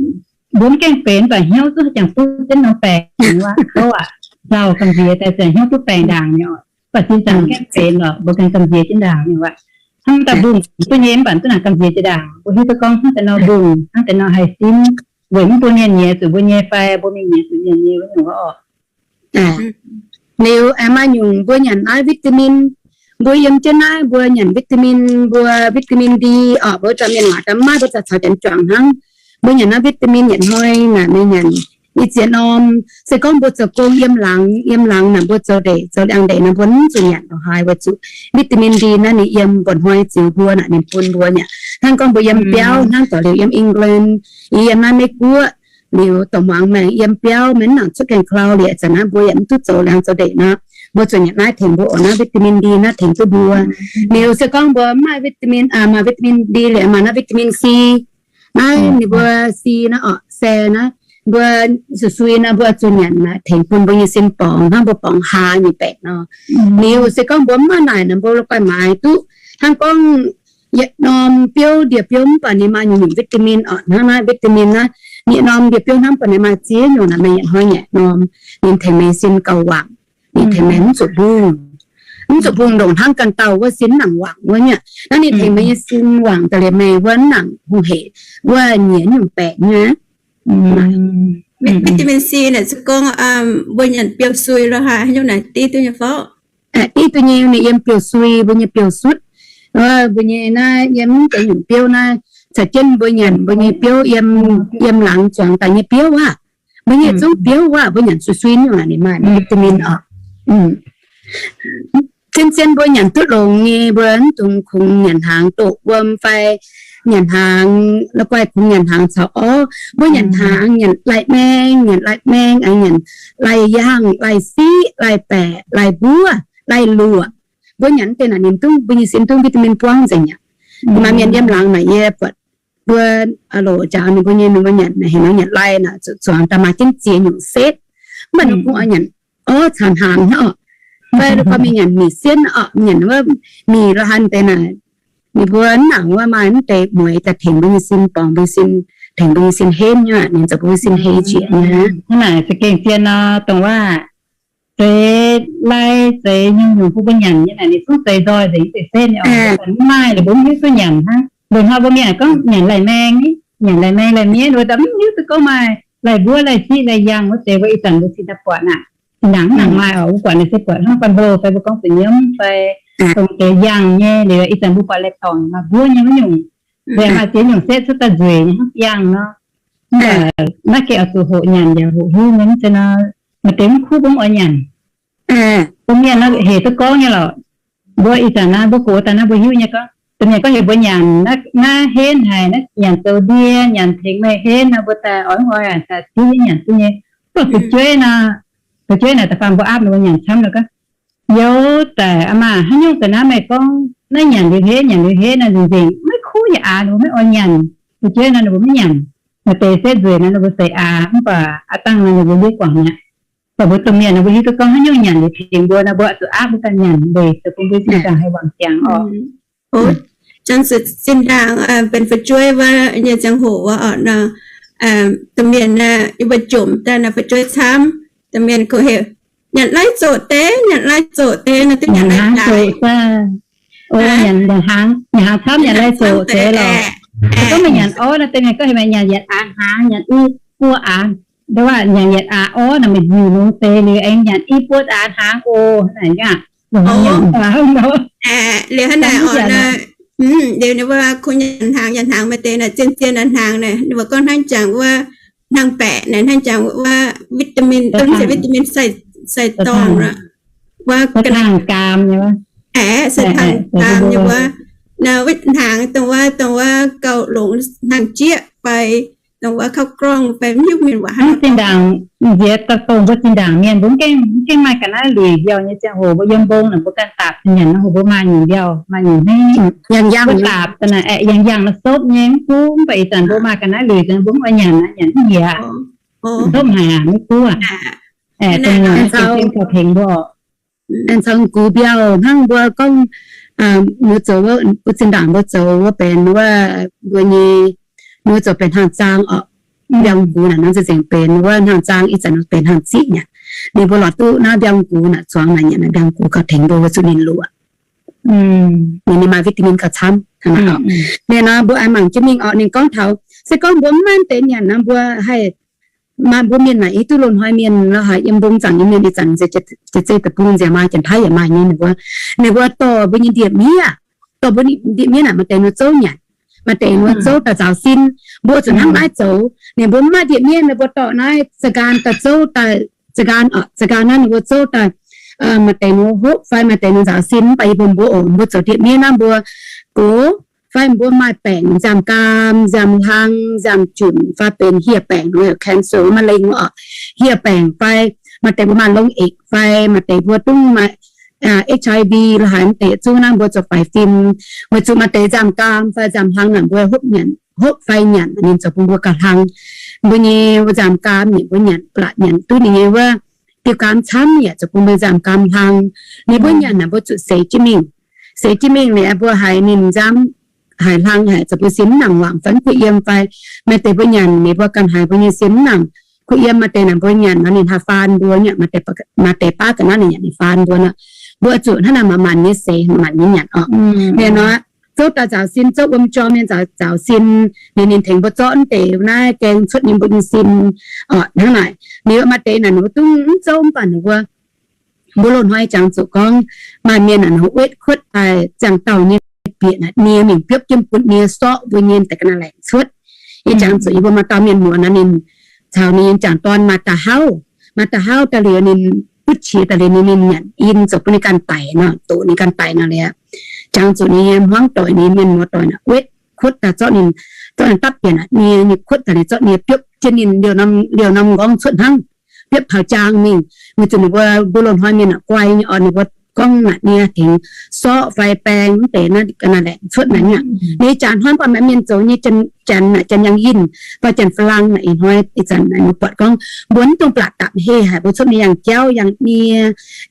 mbuo mv gaengh benx baac hnyouv zungv jangx duqv jienv norm baengc wuov. Kouv aqv, nzauh gamh nziex daaih ziouc hnyouv duqv baengc ndaangc nyei oc. Mv baac zinh ndaangc mv gaengh benx lorqc, mbuo gengh gamh nziex jienv ndaangc nyei wuov. Hnangv daaih mbungh duqv nyei mv baac duqv naaic gamh nziex jienv ndaangc, mbuo hiuv duqv gorngv hnangv deix nor mbungh, hnangv deix nor haih simv, weic mv bun mienh nyiex zuqc mbuo nyei fai mbuo mingh nyiex zuqc mienh nyei wuov nyungc wuov oc. Liuz aengx maaih nyungc mbuo nyanc naaiv vitamin, mbuo yiem jienv naaiv mbuo nyanc vitamin, mbuo vitamin D oc, mbuo za'gengh mienh waac daaih mv maaih, mbuo za'gengh caux janx juangc hnangv. Mbuo nyanc naaiv vitamin yietc hnoi naaic ninh nyanc i ziex norm. Se gorngv mbuo zoux gong yiem laangz, yiem laangz naaic mbuo zoux ndeic, zoux liangx-ndeic naaic mbuo mv zuqc nyanc lorqc haaix, weic zuqc vitamin D naaiv ninh yiem mba'hnoi ziux mbuo naaic ninh bun mbuo nyanc. Hnangv gorngv mbuo yiem biauv, hnangv doix liuz yiem England, yiem naaiv Meiv Guoqv, liuz dongh muangx maengx yiem biauv, maiv nangc cuotv gaengh klau liuz, ih zanc naaiv mbuo yaac mv duqv zoux liangx zoux ndeic nor, mbuo zuqc nyanc naaiv tengx mbuo oc. Naaiv vitamin D naaiv tengx duqv mbuo. Liuz se gorngv mbuo mv maaih vitamin, maaih vitamin D liuz maaih naaiv vitamin C. Naaiv ninh mbuo C naaiv oc, se naaiv mbuo sui sui naaiv mbuo zuqc nyanc naaic tengx bun mbuo nyei sin borngz hnangv mbuo borngz haa nyei baengc nor. Liuz se gorngv mbuo mv maaih naaic nor mbuo la'guaih maaiz duqv hnangv gorngv yietc norm biouv ndie-biouv mv baac ninh maaih nyungc-nyungc vitamin oc. Hnangv naaiv vitamin naaiv, yietc norm ndie-biouv hnangv baac ninh maaih ziex nyungc naaic, meih yietc hnoi nyanc norm, ninh tengx meih sin gauh wangc, ninh tengx meih mv zuqc mbungh, mv zuqc mbungh ndongc hnangv ganh dauh wuov sin mv nangc wangc wuov nyei. Naaiv ninh tengx meih nyei sin wangc daaih liuz meih wuov mv nangc hungh hec wuov nyiex nyungc baengc nyei. Vitamin C naaic se gorngv mbuo nyanc biouv-sui lo haaix nyungc naaic div duqv nyei fai? Div duqv nyei, ninh yiem biouv-sui, mbuo nyei biouv-sutv. Mbuo nyei naaiv yiem deix nyungc biouv naaiv, caux jienv mbuo nyanc mbuo nyei biouv yiem, yiem laangz zuangx daaih nyei biouv aqv. Mbuo nyei zungv biouv aqv, mbuo nyanc sui sui nyungc naaic ninh maaih vitamin oc. Zien-zien mbuo nyanc duqv longx nyei, mbuo mv dungx kungx nyanc hnaangx doqc wuom fai nyanc hnaangx la'guaih kungx nyanc hnaangx caux orv. Mbuo nyanc hnaangx, nyanc lai-maeng, nyanc lai-maeng, nyanc lai-yangh, lai-siqv, lai-baeqc, lai-mbuov, lai-luoqc. Mbuo nyanc deix naaic ninh dungv mbuo nyei sin dungv vitamin buangv nzengc aqv. Maaih mienh yiem laangz naaic yie buatc mbuo loc njaaux ninh mbuo nyei, ninh mbuo nyanc heuc nor nyanc lai naaic zuqc zuangx daaih maaih jienv ziex nyungc setv. Mv baac ninh kungx oix nyanc orv caux hnaangx hnangv oc. Fai la'guaih mingh nyanc mì sienv oc, nyanc wuov mì la'hanh deix naaic, ninh mbuo mv nangc wuov maaih mv deix mueiz daaih tengx mbuo nyei sin borngz mbuo sin, tengx mbuo nyei sin henv nyei, ninh zoux mbuo nyei sin hei jiex nyei. Hnangv naaic za'gengh zien nor, dongh waac zeix lai zeix nyungc-nyungc bun mbuo nyanc nyei naaic, ninh zungv zeix nzoih nzengc deix setv nyei oc. Mv maaih, ninh mbuo mv hiuv duqv nyanc hnangv. Mbuo hnoi mbuo mienh gorngv nyanc lai-maeng, nyanc lai-maeng lai-mienv, ninh mbuo daaih mv hiuv duqv gorngv maaih lai-mbuov lai-siqv lai-yangh wuov deix, mbuo ih zanc mbuo Singapore naaic, zinh ndaangc mv nangc maaih oc. Mbuo buatc naaic se buatc hnangv banh mbo fai mbuo gorngv buatc nyiemv fai dongh deix yangh nyei. Liuz ih zanc mbuo buatc lai-dorngc maaih mbuov nyei wuov nyungc, maaih ziex nyungc setv cuotv daaih nzueic nyei hnangv yangh nor. Mv baac naaiv gengh oix zuqc hoqc nyanc yaac hoqc hiuv nyei, mv zeiz nor maaih deix mv kuv mbuo mv oix nyanc. Domh mienh naaiv hec duqv gorngv nyei lorqc. Mbuo ih zanc naaiv mbuo gox daaih naaiv mbuo hiuv nyei gorngv, domh mienh gorngv heuc mbuo nyanc naaiv henv haic, naaiv nyanc zoux ndie, nyanc tengx meih henv nor, mbuo daaih oix mv oix daaih div nyanc duqv nyei. Mv baac fu'jueiv nor, fu'jueiv naaic da'faanh mbuo aapv ninh mbuo nyanc camv nor gorngv, youz daic aa maah, haaix nyungc daaih naaiv meih gorngv naaiv nyanc liuz henv, nyanc liuz henv nor nzengc-nzengc maiv kuv yaac aav, ninh mbuo maiv oix nyanc. Fu'jueiv nor ninh mbuo maiv nyanc. Maaih deix setv nzueic nor ninh mbuo seix aav, mv baac aav dangh nor ninh mbuo ndiev guangc mi'aqv. Mv baac mbuo domh mienh nor mbuo hiuv duqv gorngv haaix nyungc nyanc liuz tengx mbuo nor mbuo oix zuqc aapv mbuo ganh nyanc, weic zuqc bun mbuo sin zaangc haih wangc ziangx oc. Janx-zinh ndaangc benx fu'jueiv wuov nyei ziangh hoc wuov oc nor, domh mienh yie mbuo jomc daaih naaiv fu'jueiv camv, domh mienh kungx heuc, nyanc lai zoqc deix, nyanc lai zoqc deix nor, duqv nyanc lai zoqc. Nyanc hnaangx camv nyanc lai zoqc deix lorqc. Gorngv meih nyanc orv nor, domh mienh gorngv heuc meih nyanc yietc aax hnaangx, nyanc i buo aax, nyanc yietc aax orv nor meih nziuc longx deix liuz aengx nyanc i buo aax hnaangx oc. Naaic aqv, liuz hnangv naaic oc, liuz ninh mbuo kungx nyanc hnaangx, nyanc hnaangx maaih deix naaic zien-zien hnaangx naaic, ninh mbuo gorngv hnangv jangx wuov hnaangx-baeqc naaic, hnangv jangx wuov vitamin, vitamin sai-dorngh, wuov sai-dorngh gaam nyei wuov, hnaangx dongh wuov, dongh wuov gauh longx hnaangx-jieqv fai dongh wuov kauv grong fai mv hiuv mienh waac hnangv. Zinh ndaangc nziex daaih dongh mbuo zinh ndaangc mienh mbuo mv gengh, mv gengh maaih ga'naaiv luic mbiauh nyei ziangh hoc, mbuo yiem mbong naaic mbuo ganh daapc nyanc nor, mbuo maaih nyungc mbiauh, maaih nyungc hnangv, yangh yangh, mbuo daapc daaih naaic aeqv, yangh yangh nor sopv nyei mv kuv. Mv baac ih zanc mbuo maaih ga'naaiv luic, mbuo mv oix nyanc, nyanc mv njiec, sopv haic aqv, mv kuv aqv. Aeqv, dongh mienh caux tengx mbuo aengx caux gux mbiauh hnangv mbuo gorngv, mbuo zoux, mbuo zinh ndaangc mbuo zoux wuov benx wuov, mbuo nyei, mbuo zoux benx hnaangx-zaang oc. Mbiauh gux naaic nor za'gengh benx wuov hnaangx-zaang, ih zanc nor benx hnaangx-ziqv nyei. Ninh mbuo lorz duqv naaiv mbiauh gux naaic zuangx naaic nyanc, mbiauh gux gauh tengx mbuo, mbuo zuqc ninh luoqc. Ninh maaih vitamin gauh camv. Ninh nor mbuo aengx mangc jienv mingh oc. Ninh gorngv taux se gorngv mbuo mv maaih deix nyanc nor mbuo haih, maaih mbuo mienh naaic hiuv duqv loz-hnoi mienh lorqc, haiz yiem mbong zaangc nyei mienh ih zanc nziex, Jiex Zei deic-bung nziex maaih, Janx-Taiv yaac maaih nyei. Ninh mbuo, ninh mbuo dorh mbuo nyei ndie-miev, dorh mbuo ndie-miev naaic maaih deix ninh mbuo zouv nyanc, maaih deix ninh mbuo zouv daaih nzaaux sin. Mbuo zuqc hnangv naaiv zoux. Ninh mbuo mv maaih ndie-miev, ninh mbuo dorh naaiv za'nqaam daaih zouv daaih, za'nqaam, za'nqaam naaiv ninh mbuo zouv daaih, maaih deix ninh mbuo hopv fai maaih deix ninh nzaaux sin. Mv baac yie mbuo mbuo oc, mbuo zoux ndie-miev naaiv mbuo gox fai mbuo maaih baengc nziaamv-gaam, nziaamv-hlang, nziaamv-junc fai benx hieh baengc, cancer, มะเร็ง oc, hieh baengc fai maaih deix mbuo maaih long-ekc fai maaih deix mbuo dungv maaih HIV lorqc, haaix deix zungv naaiv mbuo zoux faix fim, weic zuqc maaih deix nziaamv-gaam fai nziaamv-hlang naaic mbuo hopv nyanc, hopv fai nyanc ninh zoux bun mbuo gauh hlang. Mbuo nyei nziaamv-gaam ninh mbuo nyanc blatc nyanc duqv ninh nyei wuov diuh gaam camv yaac zoux bun mbuo nziaamv-gaam hlang. Ninh mbuo nyanc naaic mbuo zuqc seix jienv mingh. Seix jienv mingh liuz mbuo haiz ninh nziaamv haic hlang haic zoux mbuo sin mv nangc wangc fai mv kuh yiem fai maaih deix mbuo nyanc liuz mbuo ganh haiz mbuo nyei sin mv nangc kuh yiem. Maaih deix naaic mbuo nyanc nor ninh haih faan mbuo, maaih deix baav ga'naaiv ninh nyanc ninh faan mbuo nor. Mbuo zuqc hnangv naaic manc-manc nyei seix, manc-manc nyei nyanc oc. Ninh nor zouv daaih nzaaux sin, zouv wuom jorm nyei nzaaux, nzaaux sin, ninh, ninh tengx mbuo zorqv mv deix naaiv gaeng cuotv nyei mbuo nyei sin oc. Hnangv naaic, ninh maaih deix naaic ninh mbuo dungv mv zouv mv baac ninh mbuo, mbuo loz-hnoi jangx zuqc gorngv maaih mienh naaic ninh wetv kuotv daaih ziangh dauh nyei bieqc naaic nie mingh biopv jienv bun nie sorqv mbuo nyei daaih ga'naaiv laengc cuotv. Yie jangx zuqc yie mbuo maaih dauh mienh muoz naaic ninh caux ninh nyei jangc dorn maaih da'hauv, maaih da'hauv daaih liuz ninh butv qiex daaih liuz ninh, ninh nyanc in zoux bun ninh ganh daic nor, doqc ninh ganh daic nor liuz, jangx zuqc ninh nyei hmuangv doic, ninh mienh muoz doic naaic wetv kuotv daaih zorqv ninh, zorqv ninh dapv bieqc naaic nie nyei kuotv daaih liuz zorqv nie biopv jienv ninh liouh norm, liouh norm nqorngv cuotv hnangv, biopv taux jaang mingh. Weic zuqc ninh mbuo, mbuo loz-hnoi mienh naaic guai nyei oc, ninh mbuo gorngv naaic nie tengx sorqv fai baeng mv deix naaiv ga'naaiv laengc cuotv naaic nyei. Ninh jangx hnoi mv baac maaih mienh zoux nyei, janx naaic, janx yangh yinh fai janx Faa^lang naaic ih hnoi ih zanc naaic mbuo buatc gorngv mbuo mv dungx blatc dapc heh haic, mbuo cuotv mingh yangh jauv yangh nie,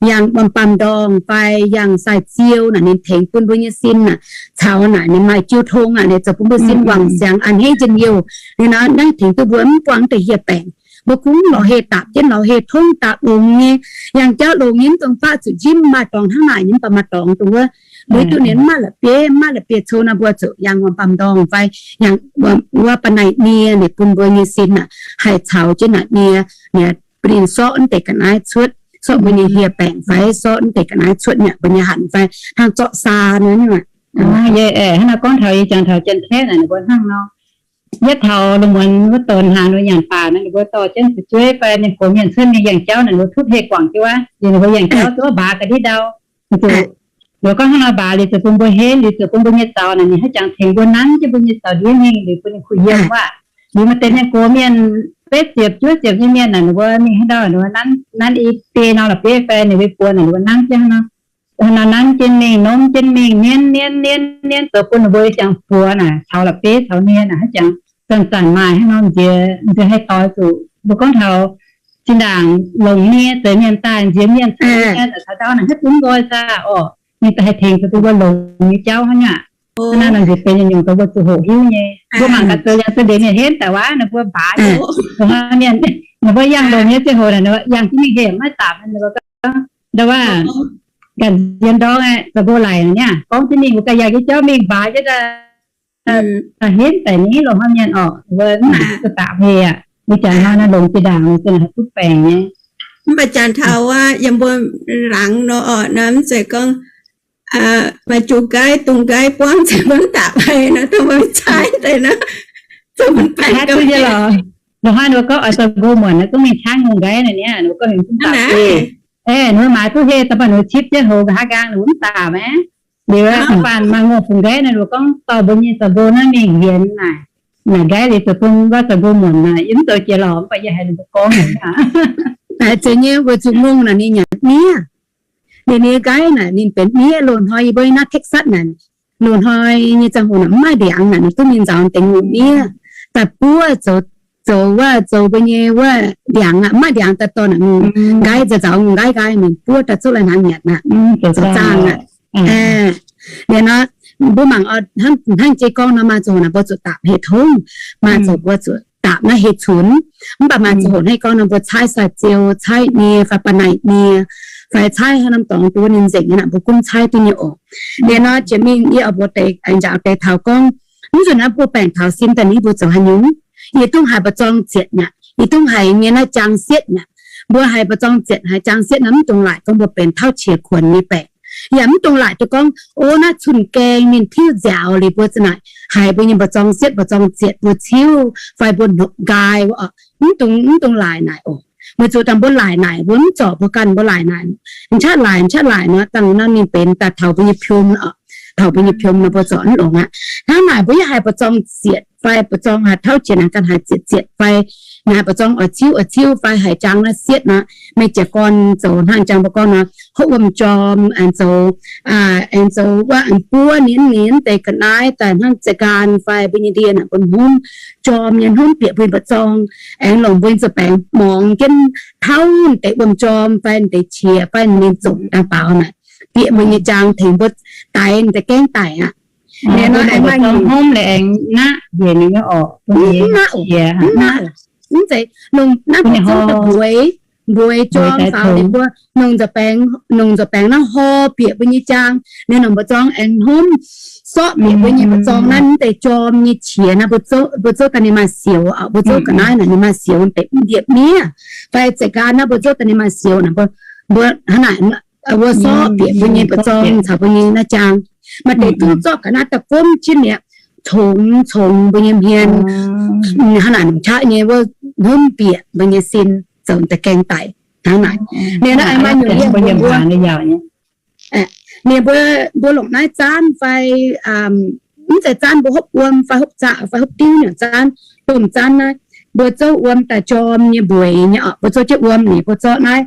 yangh wuom-baamh ndorngh fai yangh sai-ziou naaic ninh tengx bun mbuo nyei sin naaic caux naaic ninh maaih jiu tong naaic ninh zoux bun mbuo sin wangc siangx a'hneiv njien-youh. Ninh naaic naaiv tengx duqv mbuo mv buangh deix hieh baengc. Mbuo kungx lorz heh dapc jienv, lorz heh tongv dapc longx nyei, yangh jauv longx nyei, mv dungx faqv zuqc njimv maaih dorngx hnangv naaic nyei, mv baac maaih dorngx dongh wuov, mbuo duqv ninh mv maaih la'bieiv, mv maaih la'bieiv cou naaic mbuo zuqc yangh wuom-baamh ndorngh fai yangh wuov ba'naaiv nie ninh bun mbuo nyei sin naaic haih caux jienv naaic nie, nie bun ninh sorqv mv deix ga'naaiv cuotv, sorqv mbuo nyei hieh baengc fai sorqv mv deix ga'naaiv cuotv nyei mbuo nyei hanc fai hnangv zorqv saa nor nyei. Yie hnangv naaiv gorngv taux yie jangx taux Janx-Taiv naaic ninh mbuo hnangv nor. Yietv taux lungh muonz wuov donx hnaangx nor nyanc baac nor, ninh mbuo dorh jienv fu'jueiv fai mienh gox mienh cuotv mingh yangh jauv naaic, ninh mbuo tupv hei guangc jienv wuov, ninh mbuo yangh jauv zuov mbaaux ga'ndiev ndau. Zuqc ninh mbuo gorngv hnangv nor mbaaux liuz, zuqc bun mbuo henv liuz, zuqc bun mbuo nyei zaux naaic, ninh hnangv jangx tengx mbuo nanv jienv mbuo nyei zaux ndiev mingh liuz bun ninh kuh yiem wuov. Liuz maaih deix mienh gox mienh betv ziepc juov ziepc nyei mienh naaic, ninh mbuo mingh hnangv ndau, ninh mbuo nanv i biei nor la'bieiv fai ninh mbuo buo naaic, ninh mbuo nanv jienv hnangv nor, nanv jienv mingh, nomv jienv mingh, nienv nienv nienv nienv zoux bun ninh mbuo jangx buoz naaic caux la'bieiv caux nie naaic hnangv jangx zanc-zanc maaih hnangv nor nziex, nziex haih doix zuqc mbuo gorngv taux zinh ndaangc longc nie zeix mienh daaih nziex mienh caux nie, taux ndau naaic hnangv bun nqoi zaah orqc, ninh daaih haih tengx zuqc bun mbuo longx nyei jauv hnangv aqv. Hnangv naaiv nor nziex benx nyungc-nyungc dongh mbuo zuqc hoqc hiuv nyei. Mbuo mangc gaax zoux yangh za'ndiex mienh henv daaih waac, ninh mbuo mbaaux, ninh mbuo yangh longx nyei ziangh hoc naaic, ninh mbuo yangh jienv mingh heh maiv daapc, ninh mbuo gorngv ndau wuov ganh yiem ndorm aqv, zoux mbuo laic niaa, gorngv jienv mingh mbuo ganh yangh jienv jauv mingh mbaaux jienv daaih, henv daic ni longc haaix mienh orqc, mbuo mv naaic duqv daapc heh aqv. Mbuo jangx hnoi naaiv longx jiex ndaangc, mbuo zinh haih duqv baengc nyei. Mv baac jangx taux wuov yiem mbuo laangz nor orqc, naaiv mv zeiz gorngv maaih juqc nqaiv dungz nqaiv buangv caux mbuo mv daapc hei nor, dongh mbuo caaiv deix nor, zoux mbuo baengc gauh nyei lorqc. Longc haaix ninh mbuo gorngv oix zoux nqox muonc naaiv, zungv mingh caaiv ngongh nqaiv naaic niaa, ninh mbuo gorngv mingh mv daapc heh. Ninh mbuo maaiz duqv heh daaih, baac ninh mbuo cipv jienv houx nqa'haav nqaang, ninh mbuo mv daapc aqv. Liuz aqv, mv baac maaih ngongh fungx nqaiv naaic, ninh mbuo gorngv dorh mbuo nyei zoux nqox naaiv mingh hienx naaic, naaic nqaiv liuz zoux bun wuov zoux nqox muonc naaic, yie mv zoux jiex lorqc, mv baac yie haiz ninh mbuo gorngv aqv. Naaic zeiz nyei, weic zuqc ngongh naaic ninh nyanc miev. Ninh nyei nqaiv naaic ninh benx miev. Loz-hnoi yie mbuo naaiv Texas naaic, loz-hnoi nyei ziangh hoc naaic mv maaih ndiangx naaic, ninh duqv mingh nzaaux deix ngongh miev daaih buov zoux, zoux wuov, zoux mbuo nyei wuov ndiangx aqv. Mv maaih ndiangx daaih dorh naaic ngongh nqaiv, nzaaux ngongh nqaiv nqaai mingh buov daaih zouv lai hnaangx nyanc aqv, zoux zaangh aqv. Liuz nor, mbuo mangc hnangv jiex gorngv nor, maaih ziangh hoc naaic mbuo zuqc daapc heh tongv, maaih ziangh hoc mbuo zuqc daapc naaiv heh cunx. Mv baac maaih ziangh hoc hnangv gorngv nor, mbuo caaiv saa-ziou, caaiv nie fai ba'naic nie, fai caaiv haaix norm dorngx duqv ninh nzengc nyei naaic, mbuo gunv caaiv duqv nyei oc. Liuz nor, jiex mingh yie oix mbuox deix, njaaux deix taux gorngv, mv nzunc naaiv mbuo baengc taux sin daaih ni mbuo zoux haaix nyungc? Yie dungv haiz mba'zorng zietc nyaqc, yie dungv haiz nyei naaiv jaang sietv nyaqc. Mbuo haiz mba'zorng zietc haiz jaang sietv naaiv mv dungx laaic gorngv mbuo benx tauv qiex kuonx nyei baengc. Yaac mv dungx laaic duqv gorngv, o, naaiv cun-gaeng ninh tiuv nziaaux liuz mbuo za'naaic haiz mbuo nyei mba'zorng sietv mba'zorng zietc mbuo ciuv fai mbuo nopc nqaai wuov oc. Mv dungx, mv dungx laaic naaic oc. Weic zuqc dangh mbuo laaic naaic mbuo mv zorc mbuo ganh, mbuo laaic naaic, m'qatv laaic, m'qatv laaic nor, dangh nor ninh benx daaih taux mbuo nyei piom oc. Taux mbuo nyei piom nor mbuo zorc mv longx aqv. Hnangv naaic mbuo yaac haiz mba'zorng zietc fai mba'zorng haaix tauv qiex naaic ganh haiz zietc zietc fai naaic mba'zorng oix ciuv oix ciuv fai haiz jaang naaiv sietv nor, meih jiez gorn zoux hnangv jang mbuo gorngv nor, hopv wuom-jorm aengx zoux, aengx zoux wuov aengx buov ninh, ninh deix ga'naaiv daaih hnangv za'gaan fai mbuo nyei ndie naaic mbuo hnomv jorm nyei, hnomv bieqc mbuo nyei mba'zorng, aengx longc mbuo nyei nzoih baengx morngx jienv tauv deix wuom-jorm fai deix qiex fai ninh zomc daaih baaux naaic, bieqc mbuo nyei jaang tengx mbuo daix deix gaengv daic aqv. Liuz nor aengx maaih nyungc hnomv liuz aengx naqv njiec ninh nyei orqc, mv naqv, mv naqv. Mv zeiz, longc naaiv mbu'zouv mbueix, mbueix jorm faaux liuz mbuo longc nzoih baengx, longc nzoih baengx naaiv hor bieqc mbuo nyei jaang, liuz longc mba'zorng aengx hnomv sorqv bieqc mbuo nyei mba'zorng naaiv deix jorm nyei qiex naaiv, mbuo zouv daaih ninh maaih sioux oc, mbuo zouv ga'naaiv naaic ninh maaih sioux deix mv ndiepv miev, fai za'gaan naaiv mbuo zouv daaih ninh maaih sioux naaic, mbuo hnangv naaic, mbuo sorqv bieqc mbuo nyei mba'zorng caux mbuo nyei naaiv jaang. Maaih deix duqv zorqv ga'naaiv daaih gomv jienv mi'aqv, congx congx mbuo nyei hmien, hnangv naaic longc qaqv nyei wuov hnomv bieqc mbuo nyei sin zoux da'gaeng daic hnangv naaic. Liuz naaiv maaih nyungc mbuo, mbuo, mbuo longc naaiv zaanv fai mv zeiz zaanv, mbuo hopv wuom fai hopv zaqc fai hopv diuv nyungc zaanv, domh zaanv naaiv, mbuo zouv wuom daaih jorm nyei mbueix nyei oc, mbuo zouv jienv wuom nyei, mbuo zorqv naaiv,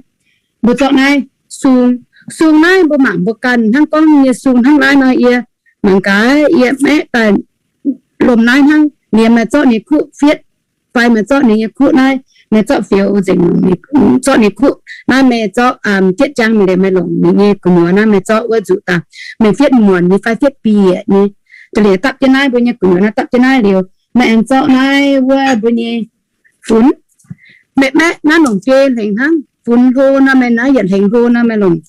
mbuo zorqv naaiv sung, sung naaiv mbuo mangc mbuo ganh hnangv gorngv nyei sung hnangv naaiv nor, yie mangc gaax yie maeqv daaih lomh naaiv hnangv, liemh maaih zorqv ninh kuqv fietv, fai maaih zorqv ninh nyei kuqv naaiv, maaih zorqv fioux nzengc, zorqv ninh kuqv naaiv, maaih zorqv jietv jaang mingh liemh maaih longc ninh nyei gu'nyuoz naaiv, maaih zorqv wuov nzuqc daaih, maaih fietv muonc nyei fai fietv bieqc nyei. Da'liemh dapv jienv naaiv, mbuo nyei gu'nyuoz naaiv dapv jienv naaiv liuz, maaih aengx zorqv naaiv wuov mbuo nyei funx. Maeqv maeqv naaiv longc biei hlengx hnangv, funx hlo nor maaih naaiv yietc hlengx hlo nor maaih longc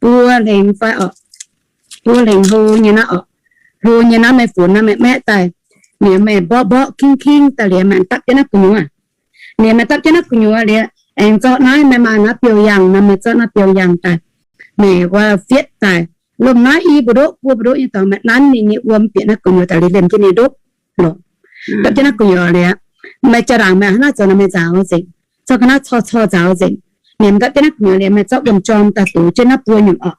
buo hlengx fai oc, buo hlengx hlo nyei naaiv oc, hlo nyei naaiv maaih funx naaiv maeqv maeqv daaih, liemh maaih mborqv mborqv kingv kingv daaih liemh maaih dapv jienv naaiv gu'nyuoz. Liemh maaih dapv jienv naaiv gu'nyuoz liuz, aengx zorqv naaiv maaih maaih naaiv biouv yangh nor maaih zorqv naaiv biouv yangh daaih, maaih wuov fietv daaih, lomh naaiv i mbu'ndoqv buo mbu'ndoqv nyei dorngx maaih nanv ninh nyei wuom bieqc naaiv gu'nyuoz daaih liuz liemh jienv ninh ndopv longc. Dapv jienv naaiv gu'nyuoz liuz, meih jaa-ndaangc meih hnangv naaiv zoux nor meih nzaaux nzengc, zorqv ga'naaiv cor cor nzaaux nzengc. Liemh dapv jienv naaiv gu'nyuoz liuz meih zorqv wuom-jorm daaih dox jienv naaiv buo nyungc oc.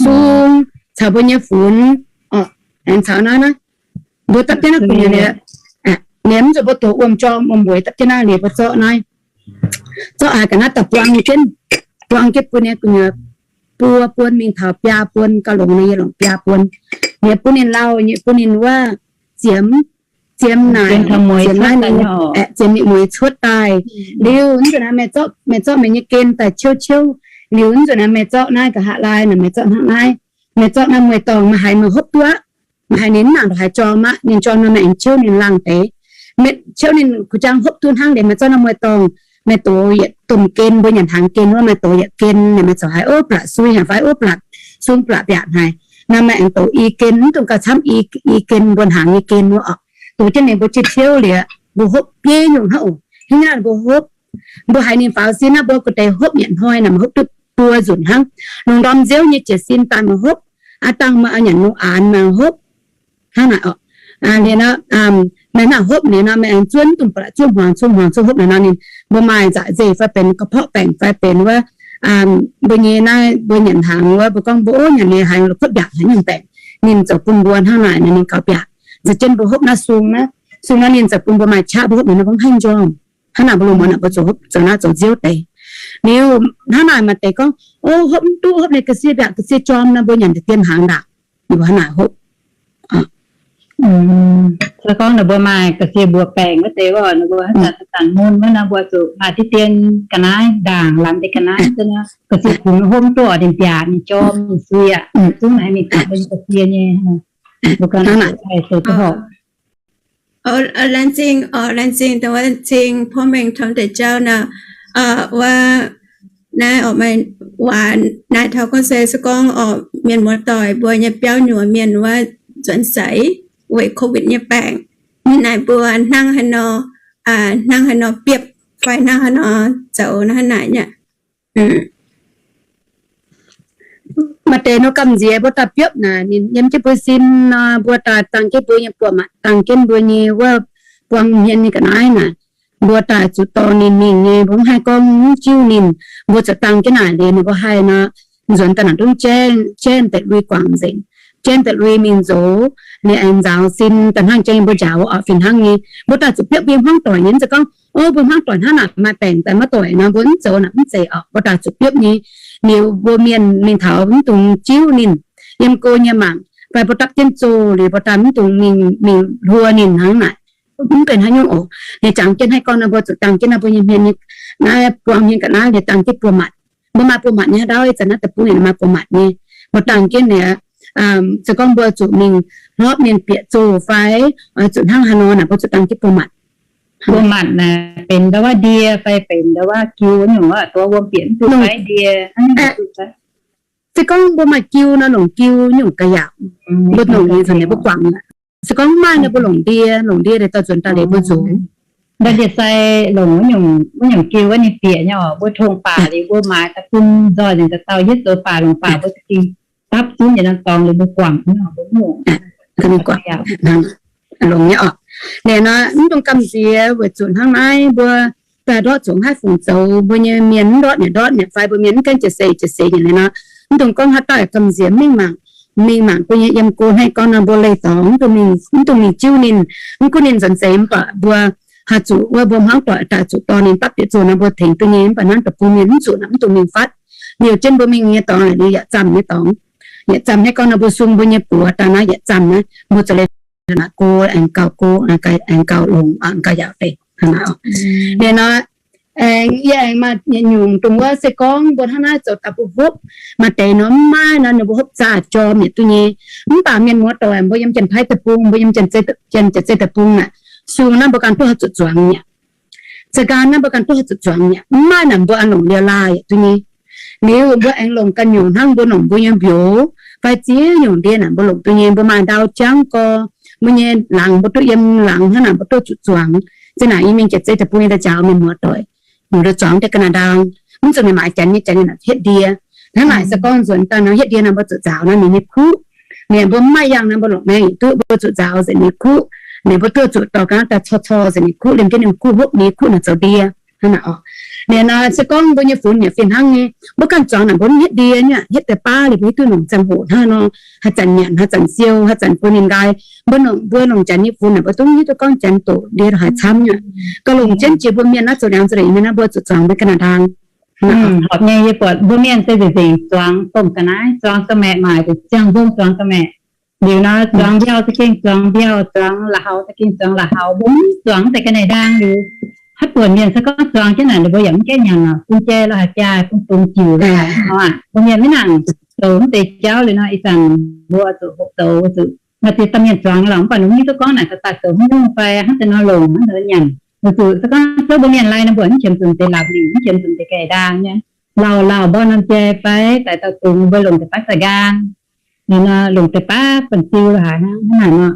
Sung caux mbuo nyei funx oc, aengx caux naaiv naaiv, mbuo dapv jienv naaiv gu'nyuoz liuz, liemh mv zuqc mbuo dox wuom-jorm wuom-mbueix, dapv jienv naaiv liuz mbuo zorqv naaiv, zorqv haiz ga'naaiv daaih buang jienv, buang jienv bun nyei gu'nyuoz buo buonc mingh taux biaa buonc gauh longx nor yie longc biaa buonc. Yie bun ninh lauh, yie bun ninh wuov ziemx, ziemx naaic, ziemx naaiv ninh, ziemx ninh mueiz cuotv daaih. Liuz nzunc naaiv meih zorqv, meih zorqv meih nyei gen daaih ciouv ciouv. Liuz nzunc naaiv meih zorqv naaiv nqa'haav laai naaic, meih zorqv hnangv naaiv, meih zorqv naaiv mueiz-dorngh, meih haiz meih hopv duqv aqv, meih haiz ninh mv nangc ndongc haaix jorm aqv, ninh jorm nor meih aengx ciouv ninh laangh deix. Meih ciouv ninh kuh jangv hopv duqv hnangv liuz meih zorqv naaiv mueiz-dorngh, meih dox yietc domh gen, mbuo nyanc hnaangx gen wuov, meih dox yietc gen, meih zoux haiz ov blatc sui haic fai ov blatc sung blatc mbiaatc haic nor, meih aengx dox i gen, mv dungx gauh camv, i gen mbuo hnaangx nyei gen wuov oc. Dox jienv ninh mbuo ciouv ciouv liuz, mbuo hopv bieiv nyungc hnangv oc. Hnangv naaiv mbuo hopv, mbuo haiz ninh faaux sin naaiv, mbuo ga'deix hopv nyanc hnoi naaic, meih hopv duqv buo nzunc hnangv. Lungh ndorm nziouv nyei jiez sin daaih meih hopv, aav dangh meih nyanc nor aanx meih hopv hnangv naaic oc. Liuz nor, meih hnangv hopv liuz nor, meih aengx zuov dongh ba'laqc zuov hmuangx, zuov hmuangx, zuov hopv naaic nor, ninh mbuo maaih nzaqc nzeic fai benx ga'porqv baengc fai benx wuov, mbuo nyei naaiv mbuo nyanc hnaangx wuov, mbuo gorngv mbuo ov nyanc nyei haaix la'kuotv mbiaauc haaix nyungc baengc, ninh zoux bun mbuo hnangv naaic nor ninh gaux mbiaauc. Nza'jienv mbuo hopv naaiv sung naaiv, sung naaiv ninh zoux bun mbuo maaih qaqv, mbuo hopv naaic nor mbuo mv haih njormh. Hnangv naaic mbuo lungh muonz naaic mbuo zoux hopv, zoux naaiv zoux nziouv deix. Liuz hnangv naaic maaih deix gorngv, ov, hopv mv duqv, hopv naaic ga'sie mbiaauc ga'sie jorm nor, mbuo nyanc deix dien hnaangx ndaangc, ninh mbuo hnangv naaic hopv. Se gorngv ninh mbuo maaih ga'sie mbuoqc baengc wuov deix, ninh mbuo haaix zanc haaix zanc mun wuov nor, mbuo zuqc maaih diqv dien ga'naaiv ndaangc, lamz deix ga'naaiv, ga'sie kungx hopv mv duqv oc, ninh mbiaauc, ninh jorm, ninh sui aqv. Zungv naaic mingh dapv mbuo nyei ga'sie nyei, mbuo ganh zoux horpc. Laengz zingh, laengz zingh dongh wuov cing porv mengh taux deix jauv nor, wuov naaiv oc, maaih waac naaiv taux gorngv se, se gorngv oc, mienh muoz-doic mbuo nyei biauv nyuoz mienh wuov nzuonx seix weic COVID nyei baengc, naaic mbuo hnangv haaix nor, hnangv haaix nor biopv fai hnangv haaix nor zoux naaiv naaic nyei. Maaih deix nor gamh nziex mbuo daaih biopv naaic, ninh yiem jienv mbuo sin nor, mbuo daaih dangh jienv mbuo nyei buoz-matc, dangh jienv mbuo nyei wuov buang hmien nyei ga'naaiv naaic, mbuo daaih zuqc dorh ninh mingh nyei, mbuo mv haih gorngv mv jiuv ninh. Mbuo zuqc dangh jienv naaic liuz, ninh mbuo haih nor, nzuonx daaih naaic ndongv janx, janx deix lui guangc nzengc, janx deix lui mingh nzox, ninh aengx nzaaux sin daaih hnangv janx mbuo njaaux wuov oc fih hnangv nyei. Mbuo daaih zuqc biopv mbuo hmuangv doic nyei, mv zeiz gorngv, ov, mbuo hmuangv doic hnangv naaic maaih baengc daaih maiv doic nor, mbuo mv zoux naaic mv zeiz oc. Mbuo daaih zuqc biopv nyei. Liuz mbuo mienh mingh taux mv dungx jiuv ninh, yiem go nyei mangc, fai mbuo dapv jienv zoh liuz mbuo daaih mv dungx mingh, mingh hluo ninh hnangv naaic. Mv benx haaix nyungc oc. Liuz jangx jienv haaix gorngv nor, mbuo zuqc dangh jienv naaiv mbuo nyei hmien nyei, naaiv buang hmien ga'naaiv liuz dangh jienv buoz-matc. Mbuo maaih buoz-matc nyei haaix ndau, ih zanc naaiv deic-bung yaac maaih buoz-matc nyei. Mbuo dangh jienv liuz, se gorngv mbuo zuqc mingh hlorpv mienh bieqc zoh fai zuqc hnangv haaix nor naaic, mbuo zuqc dangh jienv buoz-matc. Buoz-matc naaic benx ndau wuov ndie fai benx ndau wuov jiu wuov nyungc, dongh wuom bieqc mv duqv fai ndie. Se gorngv mbuo maaih jiu nor, longc jiu nyungc ga'yaauc, mbuo longc nyei nzunc ninh mbuo guangc. Se gorngv mv maaih nor, mbuo longc ndie, longc ndie daaih dorh nzuonx daaih liuz mbuo nzox. Ndie sai longc wuov nyungc, wuov nyungc jiu wuov ninh bieqc nyei oc. Mbuo tongh baac liuz mbuo maaiz daaih bun nzoih nzengc dauh dauh yietv zoux baac longc baac mbuo za'gengh dapv zunv yietc norm dorngx liuz mbuo guangc nyei oc, mbuo mv longc. Longc nyei oc. Naaic nor mv dungx gamh nziex weic zuqc hnangv naaiv mbuo daaih ndortv zuqc haih fungc zoux, mbuo nyei mienh mv ndortv nyei ndortv nyei fai mbuo mienh mv gaengh jiez seix jiez seix nyei nor, mv dungx gorngv haaix dauh gamh nziex mingh mangc, mingh mangc mbuo nyei yiem go hnangv gorngv nor mbuo leih dorngx, mv dungx mingh jiuv ninh, mv gunv ninh nzuonx seix mv baac mbuo haih zuqc wuov mbuo hmuangv doic daaih zuqc dorh ninh dapv bieqc zoh nor mbuo tengx duqv nyei. Mv baac hnangv deic-bung mienh mv zuqc naaic mv dungx mingh fatv. Liuz jienv mbuo mingh nyei dorngx naaic liuz yaac zamh nyei dorngx, yaac zamh hnangv gorngv nor mbuo sung mbuo nyei buoz daaih naaiv yaac zamh naaiv mbuo zuqc leih naaic go aengx gauh go, aengx gauh longx, aengx gauh yaauc deix. Liuz nor, aengx yie aengx maaih nyungc dongh wuov se gorngv mbuo hnangv naaiv zoux daaih mbuo hopv, maaih deix nor mv maaih nor ninh mbuo hopv zaah jorm yietc duqv nyei. Mv baac mienh muoz-doic mbuo yiem Janx-Taiv deic-bung, mbuo yiem Janx-Taiv deic-bung naaic, sung naaiv mbuo ganh duqv haih zuqc zuangx mi'aqv. Za'ganh naaiv mbuo ganh duqv haih zuqc zuangx mi'aqv. Mv maaih naaic mbuo aengx longc liouh laai yietc duqv nyei. Liuz mbuo aengx longc ganh nyungc hnangv mbuo longc mbuo nyei mbiauz fai ziex nyungc ndie naaic mbuo longc duqv nyei. Mbuo maaih ndau jangv gorx, mbuo nyei laangz mbuo duqv yiem laangz hnangv naaic mbuo duqv zuqc zuangx. Zinh naaic yie mingh Janx-Taiv deic-bung yie daaih njaaux mienh muoz-doic, ninh mbuo zuangx deix ga'naaiv ndau, mv zuqc ninh maaiz janx nyei, janx nyei naaic hietv ndie. Hnangv naaic se gorngv nzuonx daaih nor hietv ndie nor mbuo zuqc nzaaux naaiv ninh nyei kuqv. Ninh mbuo mv maaih yangh nor mbuo longc maengh duqv, mbuo zuqc nzaaux nzengc ninh kuqv. Ninh mbuo duqv zuqc dorh ga'naaiv daaih cor cor nzengc ninh kuv, liemh jienv ninh kuv hopv ninh kuv naaic zoux ndie. Hnangv naaic oc. Ninh naaic se gorngv mbuo nyei funx yaac fih hnangv nyei, mbuo ganh zuangx naaic mbuo mv hietv ndie nyei, hietv deix baav liuz mbuo hiuv duqv longc ziangh hoc hnangv nor, haaix zanc nyanc, haaix zanc siou, haaix zanc bun ninh nqaai. Mbuo longc, mbuo longc janx nyei funx naaic mbuo zungv hiuv duqv gorngv janx doqc ndie haaix camv nyei. Gauh longc jienv jiex mbuo mienh naaiv zoux liangx zoux leiz nyei naaiv mbuo zuqc zuangx mbuo ga'naaiv ndaang. Horpc nyei, yie buatc mbuo mienh se nzengc nzengc zuangx domh ga'naaiv, zuangx ga'maeqc, maaic ziangh mbong zuangx ga'maeqc. Liuz nor zuangx mbiauh za'gengh zuangx mbiauh, zuangx la'haux za'gengh zuangx la'haux, mbuo mv zuangx deix ga'naaiv ndaang liuz, haaix buonc mienh se gorngv zuangx jienv naaic ninh mbuo yaac mv gaengh nyanc oc, bun jai lorqc haaix jaa, bun dungz jiuc lorqc haaix, mbuo mienh mv nangc zoux mv deix jauv liuz nor ih zanc mbuo zuqc hoqc zoux zuqc maaih ziex dauh mienh zuangx lorqc, mv baac ninh mv hiuv duqv gorngv naaic daaih zoux haaix nyungc fai hnangv haaix nor longc hnangv haaix nor nyanc. Weic zuqc se gorngv zouv mbuo mienh lai nor mbuo mv qiemx nzunc deix la'bieiv, mv qiemx nzunc deix ga'naaiv ndaang nyei. Lauh lauh mborqv norm jai fai daaih dauh dungz mbuo longc deix baav za'ganv, ninh nor longc deix baav buonc-diu lorqc haaix hnangv naaic nor.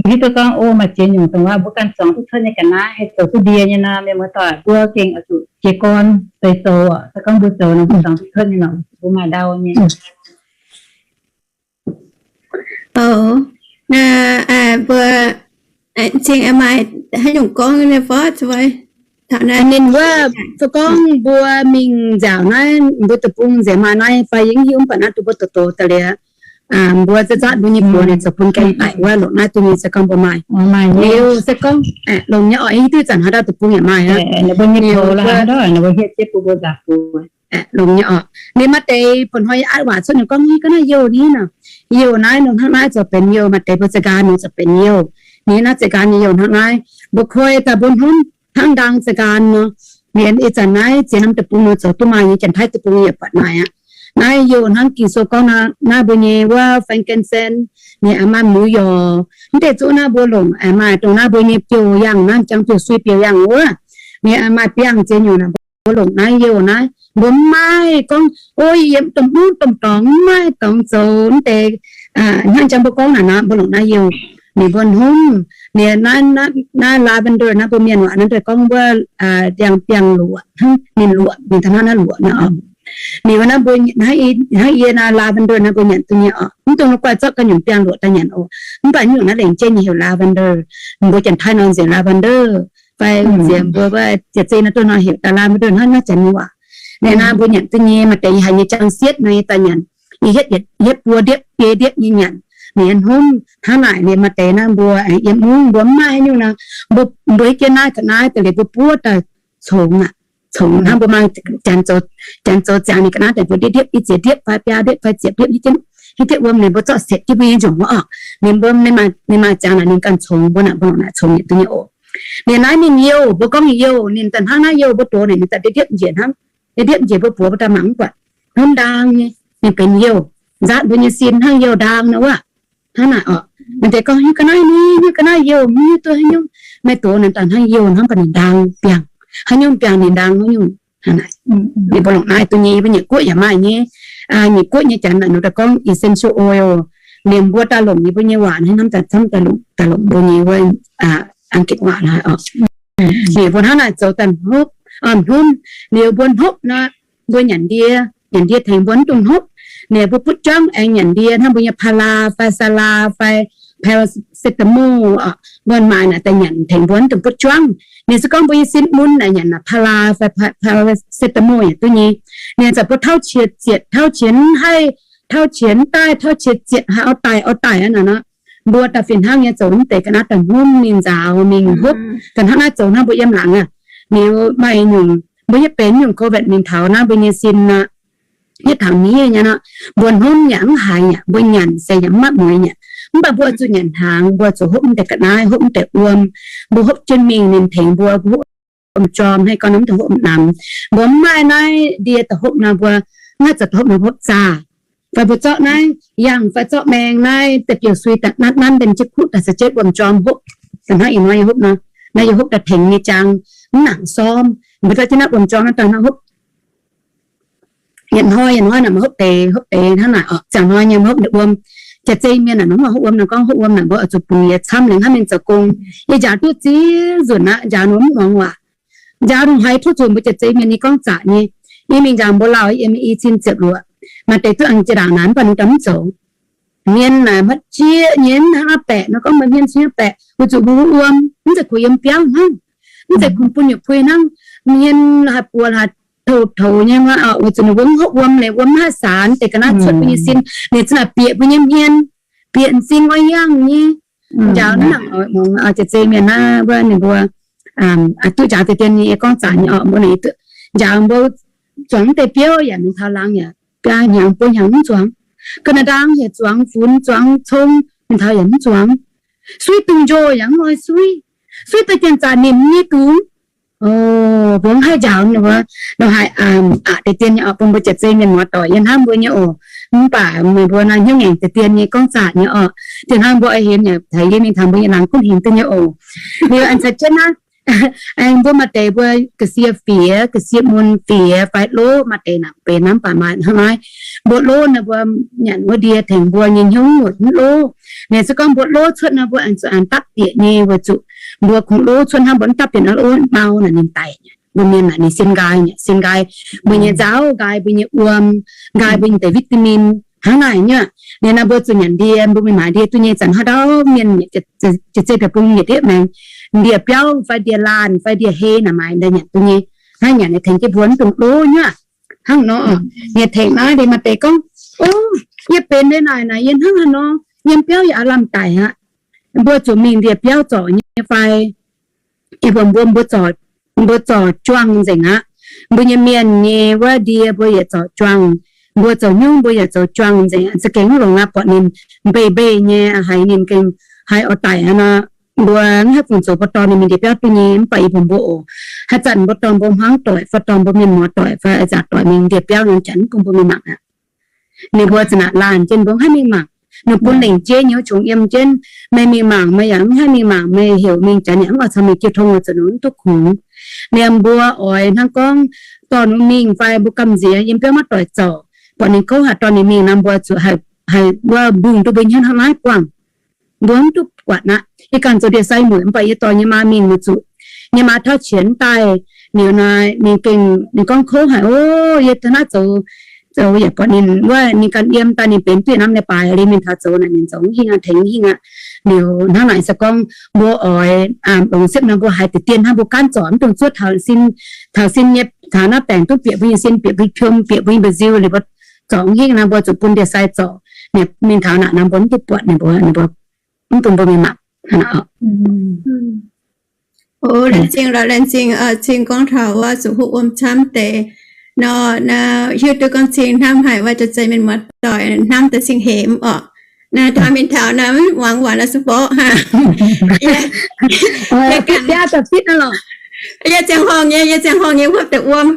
Hiuv duqv gorngv o maaih ziex nyungc dongh wuov mbuo ganh zuangx duqv cuotv nyei ga'naaiv haih zoux duqv ndie nyei nor, mienh muoz-doic mbuo gengh oix zuqc jiez gorn deix zoux oc. Se gorngv mbuo zoux nor mbuo zuangx duqv cuotv nyei nor mbuo maaih ndau nyei. Oc, mbuo cingx maaih haaix nyungc gorngv nyei fai? Ninh wuov, se gorngv mbuo mingh nziaauc naaiv, mbuo deic-bung nzengc maaih naaiv fai yie mv hiuv, mv baac naaiv duqv mbuo doqc doqc daaih liuz, mbuo zaqc zatv mbuo nyei buoz ninh zoux bun gaengh daic wuov longc naaiv duqv nyei. Se gorngv mbuo maaih, liuz se gorngv longc nyei oc, hiuv duqv zanc haaix dauh deic-bung yaac maaih aqv. Longc nyei oc. Ninh maaih deix buoz-hnoi yie atv waac cuotv ninh gorngv nyei ga'naaiv youh ni nor, youh naaiv nor hnangv naaiv zoux benx youh, maaih deix mbuo za'ganv nor zoux benx youh. Ni naaiv za'ganv nyei youh hnangv naaiv, mbuo koi daaih mbuo hnamv hnangv ndaang za'ganv nor. Mienh ih zanc naaiv ziex norm deic-bung nor zoux duqv maaih nyei, Janx-Taiv deic-bung yaac buatc naaic aqv. Naaiv youh hnangv Ging-Sou gorngv naaiv mbuo nyei wuov frankincense, ninh maaih muic yorc. Mv deix zuqv naaiv mbuo longc maaih dongh naaiv mbuo nyei biouv-yangh naaiv, jangx biouv-sui biouv-yangh wuov, ninh maaih biangh ziex nyungc naaic mbuo longc naaiv youh naaiv. Mbuo mv maaih gorngv, o, yie yiem domh mungv domh dorngx mv maaih dorngx zoux mv deix. Hnangv jangx mbuo gorngv naaic nor mbuo longc naaiv youh. Ninh mbuo hnamv, ninh naaiv lavender naaiv mbuo mienh waac naaiv deix gorngv wuov ndiangx-biangh luoqc, ninh luoqc, ninh taux hnangv naaiv luoqc nor. Ninh wuov naaiv mbuo, hnangv yie naaiv lavender naaiv mbuo nyanc duqv nyei oc. Mv dungx guaix zorqv ganh nyungc biangh luoqc daaih nyanc oc. Mv baac nyungc naaiv lengc jeiv nyei heuc lavender. Mbuo Janx-Taiv nor nzengc lavender, fai nzengc mbuo wuov jiex zei nor duqv nor heuc daaih lavender hnangv naaiv janx nyei waac. Ninh naaiv mbuo nyanc duqv nyei, maaih deix yie haiz nyei jangx sietv nor yie daaih nyanc. Yie hietv, hietv buo ndiepv biei ndiepv nyei nyanc. Ninh hnamv hnangv naaic, ninh maaih deix naaiv mbuo yiem mungv mbuo mv maaih haaix nyungc nor, mbuo, mbuo hietv jienv naaiv ga'naaiv daaih liuz mbuo buov daaih congx aqv. Congx hnangv mbuo maaih janx zoux, janx zoux ziangx ninh ga'naaiv daaih mbuo ndiepv ndiepv, i ziex ndiepv fai biaa ndiepv fai ziepc ndiepv, hietv jienv wuom ninh mbuo zorqv setv jienv mbuo nyei nzongc wuov oc. Ninh mbuo, ninh maaih, ninh maaih ziangx naaic ninh ganh congx mbuo naaic, mbuo longc naaic congx nyanc duqv nyei oc. Ninh naaiv ninh youh, mbuo gorngv ninh youh, ninh daaih hnangv naaiv youh mbuo dox naaic ninh daaih ndiepv ndiepv njiec hnangv, ndiepv ndiepv njiec mbuo buoz mbuo daaih mangc mv buatc. Hnamv ndaang nyei, ninh benx youh, nzaatv mbuo nyei sin hnangv youh ndaang nor wuov. Hnangv naaic oc. Maaih deix gorngv hiuv ga'naaiv ni, hiuv ga'naaiv youh, mv hiuv duqv haaix nyungc. Maaih dox naaic daaih hnangv youh hnangv, mv baac ninh ndaang biangh. Haaix nyungc biangh ninh ndaang haaix nyungc. Ninh mbuo longc naaiv duqv nyei, yie mbuo Nyiec Guoqv yaac maaih nyei. Nyiec Guoqv nyei janx naaic ninh daaih gorngv essential oil. Liemh mbuo daaih longc yie mbuo nyei waac hnangv, camv daaih longc, daaih longc mbuo nyei wuov Ang^gitv waac naaic oc. Liuz mbuo hnangv naaic zoux daaih hnopv, hnopv, liuz mbuo hnopv nor, mbuo nyanc ndie, nyanc ndie tengx mbuo mv dungx hnopv. Liuz mbuo butv juangv aengx nyanc ndie hnangv mbuo nyei พารา fai ซาลา fai พาราเซตามอล mbuo maaih naaic daaih nyanc tengx mbuo mv dungx butv juangv. Liuz se gorngv mbuo nyei sin mun naaic nyanc พารา fai พาราเซตามอล yaac duqv nyei. Liuz zanc mbuo tauv qiex zietc, tauv qiex mv haih, tauv qiex mv daaih, tauv qiex zietc haih auv daaih, auv daaih aqv naaic nor, mbuo daaih fih hnangv nyei zoux mv deix ga'naaiv daaih hnamv mingh nzaaux mingh hopv. Daaih hnangv naaiv zoux hnangv mbuo yiem laangz aqv. Liuz maaih nyungc mbuo hietv benx nyungc COVID mingh taux naaiv mbuo nyei sin aqv, hietv taux hniev nyei nor, mbuo hnamv yaac mv haiz yaac, mbuo nyanc se yaac mv mapv mueiz yaac. Mv baac mbuo zuqc nyanc hnaangx, mbuo zuqc hopv mv deix ga'naaiv, hopv mv deix wuom. Mbuo hopv jienv mingh ninh tengx mbuo, mbuo hopv wuom jorm, haih gorn mv dungx hopv namx. Mbuo mv maaih naaiv ndie daaih hopv nor, mbuo mv haih zoux daaih hopv nor hopv zaah. Fai mbuo zorqv naaiv yangh fai zorqv maeng naaiv deix biouv-sui daaih nanv nanv deix jienv kuv daaih caux jienv wuom jorm hopv. Daaih hnangv ih hnoi yie hopv nor, naaiv yie hopv daaih tengx nyei jaang, mv nangc sormv. Mbuo zorqv jienv naaiv wuom jorm naaiv daaih hnangv hopv. Yietc hnoi yietc hnoi naaic maiv hopv deix, hopv deix hnangv naaic oc. Ziangh hnoi nyei maiv hopv deix wuom. Jaax-zei mienh naaic mv hopv wuom naaic, gorngv hopv wuom naaic mbuo oix zuqc bungx yie camv liuz hnangv mingh zoux gong. Yie njaaux duqv ziv nzunc aqv, njaaux nor mv muangx waac. Njaaux ndongc haaix tov zuqc mbuo jaax-zei mienh nyei gorngv zaqc nyei. Yie mingh njaaux mbuo lauh yiem i cin ziepc luoqc. Maaih deix duqv aengx jiex ndaangc naaic mv baac ninh daaih mv zoux. Hmien naaic hmatv jieqv nyei, mv hnangv baeqc nor gorngv meih hmien cingx baeqc, weic zuqc mbuo wuov wuom mv zeiz kungx yiem biauv hnangv, mv zeiz kungx bun yietc pui hnangv. Hmien haaix buoz haaix toux-toux nyei, weic zuqc ninh mbuo mv hopv wuom leiz wuom mv haih saanx deix ga'naaiv cuotv mbuo nyei sin. Ninh za'naaic bieqc mbuo nyei hmien, bieqc m'zing oix yangh nyei. Njaaux mv nangc oix muangx jiex zei mienh naaiv wuov ninh mbuo duqv njaaux deix dien nyei gorngv zanc nyei orqc, mbuo naaic njaaux mbuo zuangx deix biouv yaac mingh taux laangz yaac biaa hnyangx buo hnyangx mv zuangx. Ga'naaiv ndaang heuc zuangx funx zuangx cong, mingh taux yaac mv zuangx. Suiv dungz njoh yaac mv oix suiv. Suiv daaih janx-zaqc nimc nyei dungz. Mbuo mv haih njaaux ninh mbuo, nor haih aqc deix dien nyei orqc, bun mbuo jiex zei mienh muoz-doic yiem hnamv mbuo nyei oc. Mv baac meih mbuo naaiv hnyouv ngaengc deix dien nyei gorngv zanc nyei orqc. Dien hnamv mbuo oix hemx yaac taux yie mingh taux mbuo nyei laangz gunv hingx duqv nyei oc. Liuz an caux jienv naaiv, aengx mbuo maaih deix mbuo ga'sie fiex, ga'sie mun fiex fai lov, maaih deix naaic benx hnamv baac maaih hnangv naaiv. Mbuo lov naaic mbuo nyanc wuov ndie tengx mbuo nyei hnyouv wuov mv lov. Ninh se gorngv mbuo lov cuotv naaic mbuo aengx zuqc aengx dapv bieqc nyei weic zuqc mbuo kungx lov cuotv hnangv mbuo mv dapv bieqc naaiv lov mau naaic ninh daic. Mbuo mienh naaic ninh sin nqaai, sin nqaai mbuo nyei nzauv, nqaai mbuo nyei wuom, nqaai mbuo nyei deix vitamin hnangv naaic nyei. Ninh naaic mbuo zuqc nyanc ndie, mbuo mingh maaiz ndie duqv nyei zanc haaix dauh mienh jiex zei deic-bung yietc diqv maengx ndie biauv fai ndie laanh fai ndie hei naaic maaiz nyanc duqv nyei. Hnangv nyanc ninh tengx jienv mbuo mv dungx lov nyei. Hnangv nor, ninh tengx naaiv ninh maaih deix gorngv, o, yie benx ndie naaic naaic yie hnangv haaix nor, yiem biauv yaac aav lamh daic aqv. Mbuo zuqc mingh ndie biauv zorc nyei fai? Yie mbuo mbuo mbuo zorc, mbuo zorc juangc nzengc aqv. Mbuo nyei mienh nyei wuov ndie mbuo yietc zorc juangc, mbuo zoux nyungc mbuo yietc zoux juangc nzengc aqv. Za'gengh mv longx aqv, buatc ninh mbeix mbeix nyei, haiz ninh gengh haiz oix daic aqv nor, mbuo mv haih fungc zoux mbuo dorh ninh mingh ndie biauv duqv nyei. Mv baac yie mbuo mbuo oc, haaix zanc mbuo dorh mbuo hmuangv doic fai dorh mbuo mienh muoz doic fai a'zaqc doic mingh ndie biauv nor, janx mv bun mbuo mingh mangc aqv. Ninh mbuo za'naaic laanh jienv mbuo mv haih mingh mangc. Ninh bun lengc jeiv nyei qongx yiem jienv, meih mingh mangc meih yaac mv haih mingh mangc, meih heuc mingh janx yaac mv oix caux meih jiu tong, weic zuqc ninh mv duqv kungx. Liemh mbuo oix hnangv gorngv dorh ninh mingh fai mbuo gamh nziex yiem biauv maiv doic zorc, buatc ninh kouv haic dorh ninh mingh nor, mbuo zuqc haih wuov mbungh duqv mbuo hnyouv hnangv naaiv buangh. Mbuo mv duqv buatc aqv. Yie ganh zoux ndie-sai mueic mv baac yie dorh nyei maa mingh weic zuqc nyei maa tauv qienx daaih liuz naaic ninh gengh ninh gorngv kouv haic, o, yie taux naaiv zoux, zoux yaac buatc ninh wuov ninh ganh yiem daaih ninh benx duqv norm leiz-baaix liuz mingh taux zoux naaic ninh zoux mv hingh aqv, tengx mv hingh aqv. Liuz hnangv naaic se gorngv mbuo oix longc siepv nor mbuo haiz deix dien hnangv mbuo gaanv zorc mv dungx zuov taux sin, taux sin nyei taux naaiv baengc duqv bieqc mbuo nyei sin, bieqc mbuo nyei piom, bieqc mbuo nyei mba'nziu liuz mbuo zorc mv hingh nor mbuo zuqc bun ndie-sai zorc. Ninh mingh taux naaic nor mbuo mv duqv buatc ninh mbuo, ninh mbuo mv dungx mbuo mingh mangc. O, laengz zingh lorqc, laengz zingh, cing gorngv taux wuov zuqc hopv wuom camv deix nor, hiuv duqv gorngv cing hnamv haic wuov jiex zei mienh muoz-doic hnamv deix cing hemx orqc. Naaiv taux mingh taux naaiv muangx waac naaiv se mborqv hnangv. Yie ziangh horngh nyei, yie ziangh horngh nyei hopv deix wuom.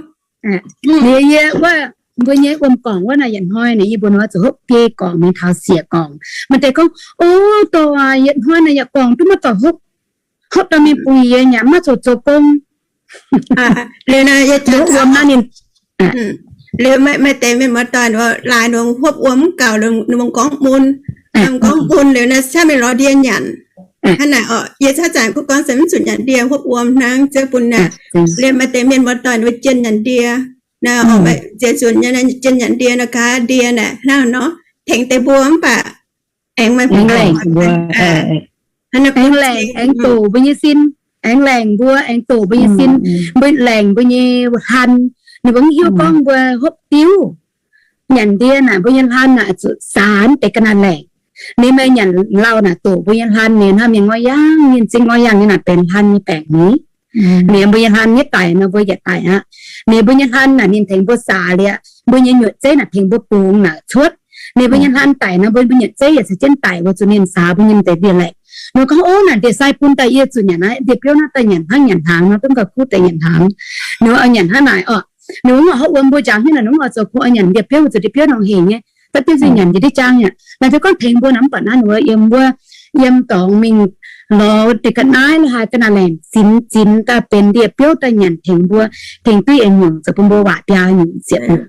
Liuz yie wuov mbuo nyei wuom gorngc wuov naaic yietc hnoi naaic yie mbuo nor zuqc hopv biei gorngc mingh taux siec gorngc. Maaih deix gorngv, o, dorh aac, yietc hnoi naaic yaac gorngc duqv maiv dorh hopv. Hopv daaih mingh bungx yie nyei maiv zoux zoux gong. Liuz naaiv yie wuom naaiv ninh, liuz maaih deix mienh muoz-doic laaix nungx hopv wuom mv gaux, ninh mbuo gorngv mun, gorngv mun liuz naaiv cingx mingh lorz ndie nyanc. Hnangv naaic orqc, yie cingx zanc kuv gorngv se mv zuqc nyanc ndie hopv wuom hnangv, ziouc bun naaic. Liuz maaih deix mienh muoz-doic ninh mbuo jienh nyanc ndie, naaiv orqc, maaih ziex nzunc nyei jienh nyanc ndie nor gaax ndie naaic hnangv nor tengx deix mbuo mv baac aengx maaih aengx laengc, aengx laengc, aengx doqc mbuo nyei sin, aengx laengc mbuo, aengx doqc mbuo nyei sin, mbuo laengc mbuo nyei hlan. Ninh mbuo mv hiuv gorngv mbuo hopv diuv nyanc ndie naaic mbuo nyei hlan naaic zuqc saanx deix ga'naaiv laengc. Ninh meih nyanc lauh naaic doqc mbuo nyei hlan, ninh hnangv mienh ngoi yangh, mienh zing ngoi yangh nyei naaic benx hlan nyei baengc ni. Ninh mbuo nyei hlan nyei daic nor mbuo yietc daic aqv. Ninh mbuo nyei hlan naaic ninh tengx mbuo saax liuz, mbuo nyei nyuoqc zeiv naaic tengx mbuo bungx naaic cuotv. Ninh mbuo nyei hlan daic nor mbuo, mbuo nyuoqc zeiv yaac caux jienv daic, weic zuqc ninh saax mbuo nyei deix ndie-laengc. Ninh gorngv, o, naaic ndie-sai bun daaih yie zuqc nyanc naaiv ndie-biouv naaiv daaih nyanc hnangv nyanc hnaangx nor, duqv gauh kuv deix nyanc hnaangx. Ninh mbuo oix nyanc hnangv naaic orqc. Ninh mbuo oix hopv wuom mbuo njaaux hnyouv naaic, ninh mbuo oix zoux kungx oix nyanc ndie-biouv, weic zuqc ndie-biouv nongc hec nyei. Da'biouv nzengc nyanc njiec diqv jaang aqv. Naaic ziouc gorngv tengx mbuo naaic mv baac naaiv ninh mbuo yiem wuov, yiem dorngx mingh lorz deix ga'naaiv la'haaix ga'naaiv laengc zinx zinx daaih benx ndie-biouv daaih nyanc tengx mbuo, tengx duqv yietc nyungc zoux bun mbuo waac biaa nyungc ziepc nyungc.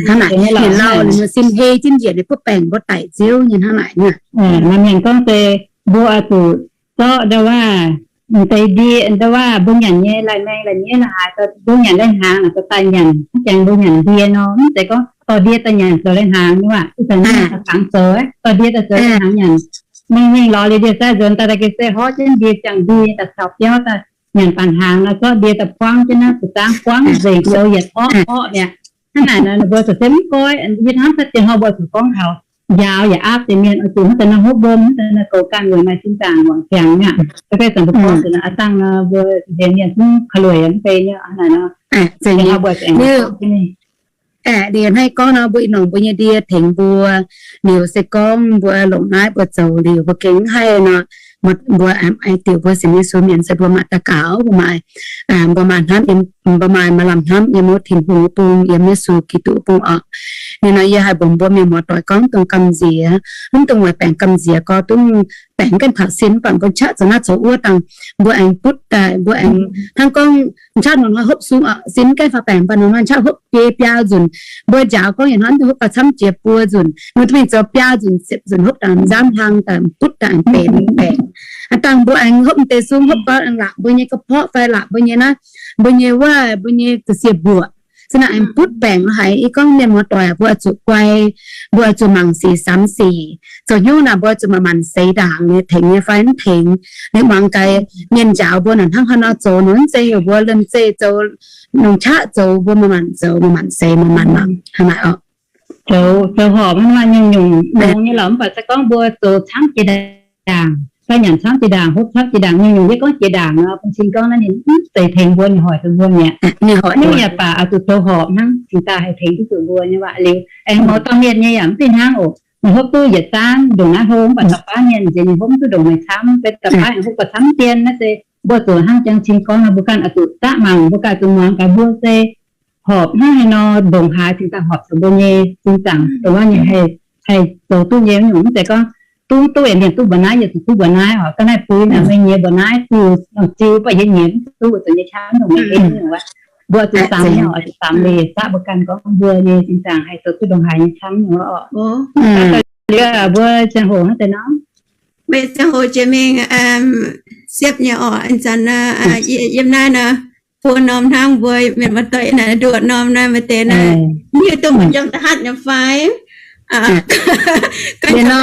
Hnangv naaic ninh lauh ninh mbuo sin hei jienv njiec ninh butv baengc mbuo daic nziouv nyei hnangv naaic nyei. Maaih mienh gorngv se mbuo oix zuqc zorqv ndau wuov deix ndie, ndau wuov mbuo nyanc nyei lai-maeng lai-miev la'haaix, mbuo nyanc lai-hnaangx naaic daaih nyanc, jangx mbuo nyanc ndie nor, mv zeiz gorngv dorh ndie daaih nyanc zoux lai-hnaangx nyei waac, ih zanc mv daaih fangx zoux, dorh ndie daaih zoux lai-hnaangx nyanc. Mingh mingh lorz liuz ndie-sai nzuonx daaih, daaih ga'sie horv jienv ndie ziangh ndie daaih caux biauv daaih nyanc baac hnaangx nor, zorqv ndie daaih buangv jienv naaiv, zuqc zaangv buangv nzengc, zoux yietc orqv orqv mi'aqv. Hnangv naaic nor mbuo zuqc se mv goiv, yie hnamv daaih zien hnoi mbuo zuqc gorngv taux njaaux yaac aapv deix mienh oix zuqc hnangv daaih nor hopv mbom, hnangv daaih nor goux ganh weic maaih sin zaangc muangx ziangx aqv. Fai zanc mbuo gorngv zuqc aqv dangh nor mbuo nziex mienh zungv ka'lueic mv bei nyei hnangv naaic nor. Aeqv, liuz hnangv gorngv nor mbuo ih norm mbuo nyei ndie tengx mbuo liuz se gorngv mbuo longc naaiv mbuo zoux liuz mbuo gengh haih nor, mbuo aengx diuc mbuo Singx Yesu mienh se mbuo maaih daux gaux, mbuo maaih, mbuo maaih hnamv, mbuo maaih maaih lamh hnamv yiem wuov Tin-Hungh wuov bung, yiem Yesu Giduc wuov bung oc. Ninh nor yie haih mbuox mbuo mienh muoz-doic gorngv dongh gamh nziex, mv dongh weic baengc gamh nziex gorx, dongh baengc ganh taux sin mv baac mbuo qaqv zoux naaiv zoux wuov dangh, mbuo aengx butv daaih, mbuo aengx hnangv gorngv qaqv nongc hnoi hopv sung oc, sin gaengh faaux baengc mv baac nongc hnoi qaqv hopv biei biaa nzunc. Mbuo njaaux gorngv yietc hnoi hopv gauh camv jiex buo nzunc, mbuo duqv mingh zoux biaa nzunc, ziepc nzunc, hopv dangh nzamv hlang daaih butv daaih aengx benx baengc. Aa dangh mbuo aengx hopv m'deix sung hopv gau aengx laatc mbuo nyei ga'porqv fai laatc mbuo nyei naaiv, mbuo nyei wuov, mbuo nyei ga'sie mbuoqc. Se naaic aengx butv baengc haic. Yie gorngv mienh muoz-doic aac, mbuo oix zuqc guai, mbuo oix zuqc mangc sic samx sic. Zoux hnyouv naaic mbuo oix zuqc manc-manc seix ndaangc nyei, tengx nyei fai mv tengx. Ninh muangx gaax mienh njaaux mbuo naaic hnangv haaix nor zoux nor, mv zeiz heuc mbuo liemh zeih zoux, longc qaqv zoux, mbuo manc-manc zoux, manc-manc seix, manc-manc mangc hnangv naaic oc. Zoux, zoux horpc hnangv naaic nyungc-nyungc longx nyei lorqc, mv baac se gorngv mbuo zoux camv jiex ndaangc fai nyanc camv jiex ndaangc, hopv camv jiex ndaangc, nyungc-nyungc yie gorngv jiex ndaangc nor, bun cing gorngv naaiv ninh mv zeiz tengx mbuo, ninh hoic duqv mbuo mi'aqv. Ninh hoic nyungc yaac baac oix zuqc zoux horpc hnangv cingx daaih haih tengx duqv zuqc mbuo nyei waac liuz. Aengx mouz dauh mienh nyei yaac mv fih hnangv oc. Ninh hopv duqv yietc zaangv ndongc naaiv hlo, mv baac da'faanh mienh nziex ninh hopv duqv ndongc naaic camv, fai da'faanh hopv gauh camv dien naaiv se mbuo zuqc hnangv jang cing gorngv nor, mbuo ganh oix zuqc zaqv mangc, mbuo ganh oix zuqc muangx gaax mbuo se horpc hnangv haaix nor, ndongc haaix cingx daaih horpc taux mbuo nyei sin zaangc, dongh wuov nyei haih, haih zoux duqv nyei nyungc. Mv zeiz gorngv duqv, duqv yietc mienh duqv mbuoqc naaiv, yie zuqc duqv mbuoqc naaiv oc. Ga'naaiv bui naaic meih nyiex mbuoqc naaiv, ziux, ziux baac yie nyiex mv duqv, weic zuqc nyei qaqv mv dongh meih en nyungc wuov. Mbuo zuqc samx nyei oc, zuqc samx liuz zaqv mbuo ganh gorngv mbuo nyei sin zaangc haih zoux duqv ndongc haaix nyei camv nyungc oc. Liuz mbuo ziangh hoc hnangv deix nor, meih ziangh hoc jiex mingh siepv nyei oc. Ih zanc yiem naaiv nor, buo norm hnangv mbuo mienh muoz-doic naaic nduoqc norm naaiv maaih deix naaiv, mv hiuv duqv mbuo jomc da'hatv nyei fai. Liuz nor,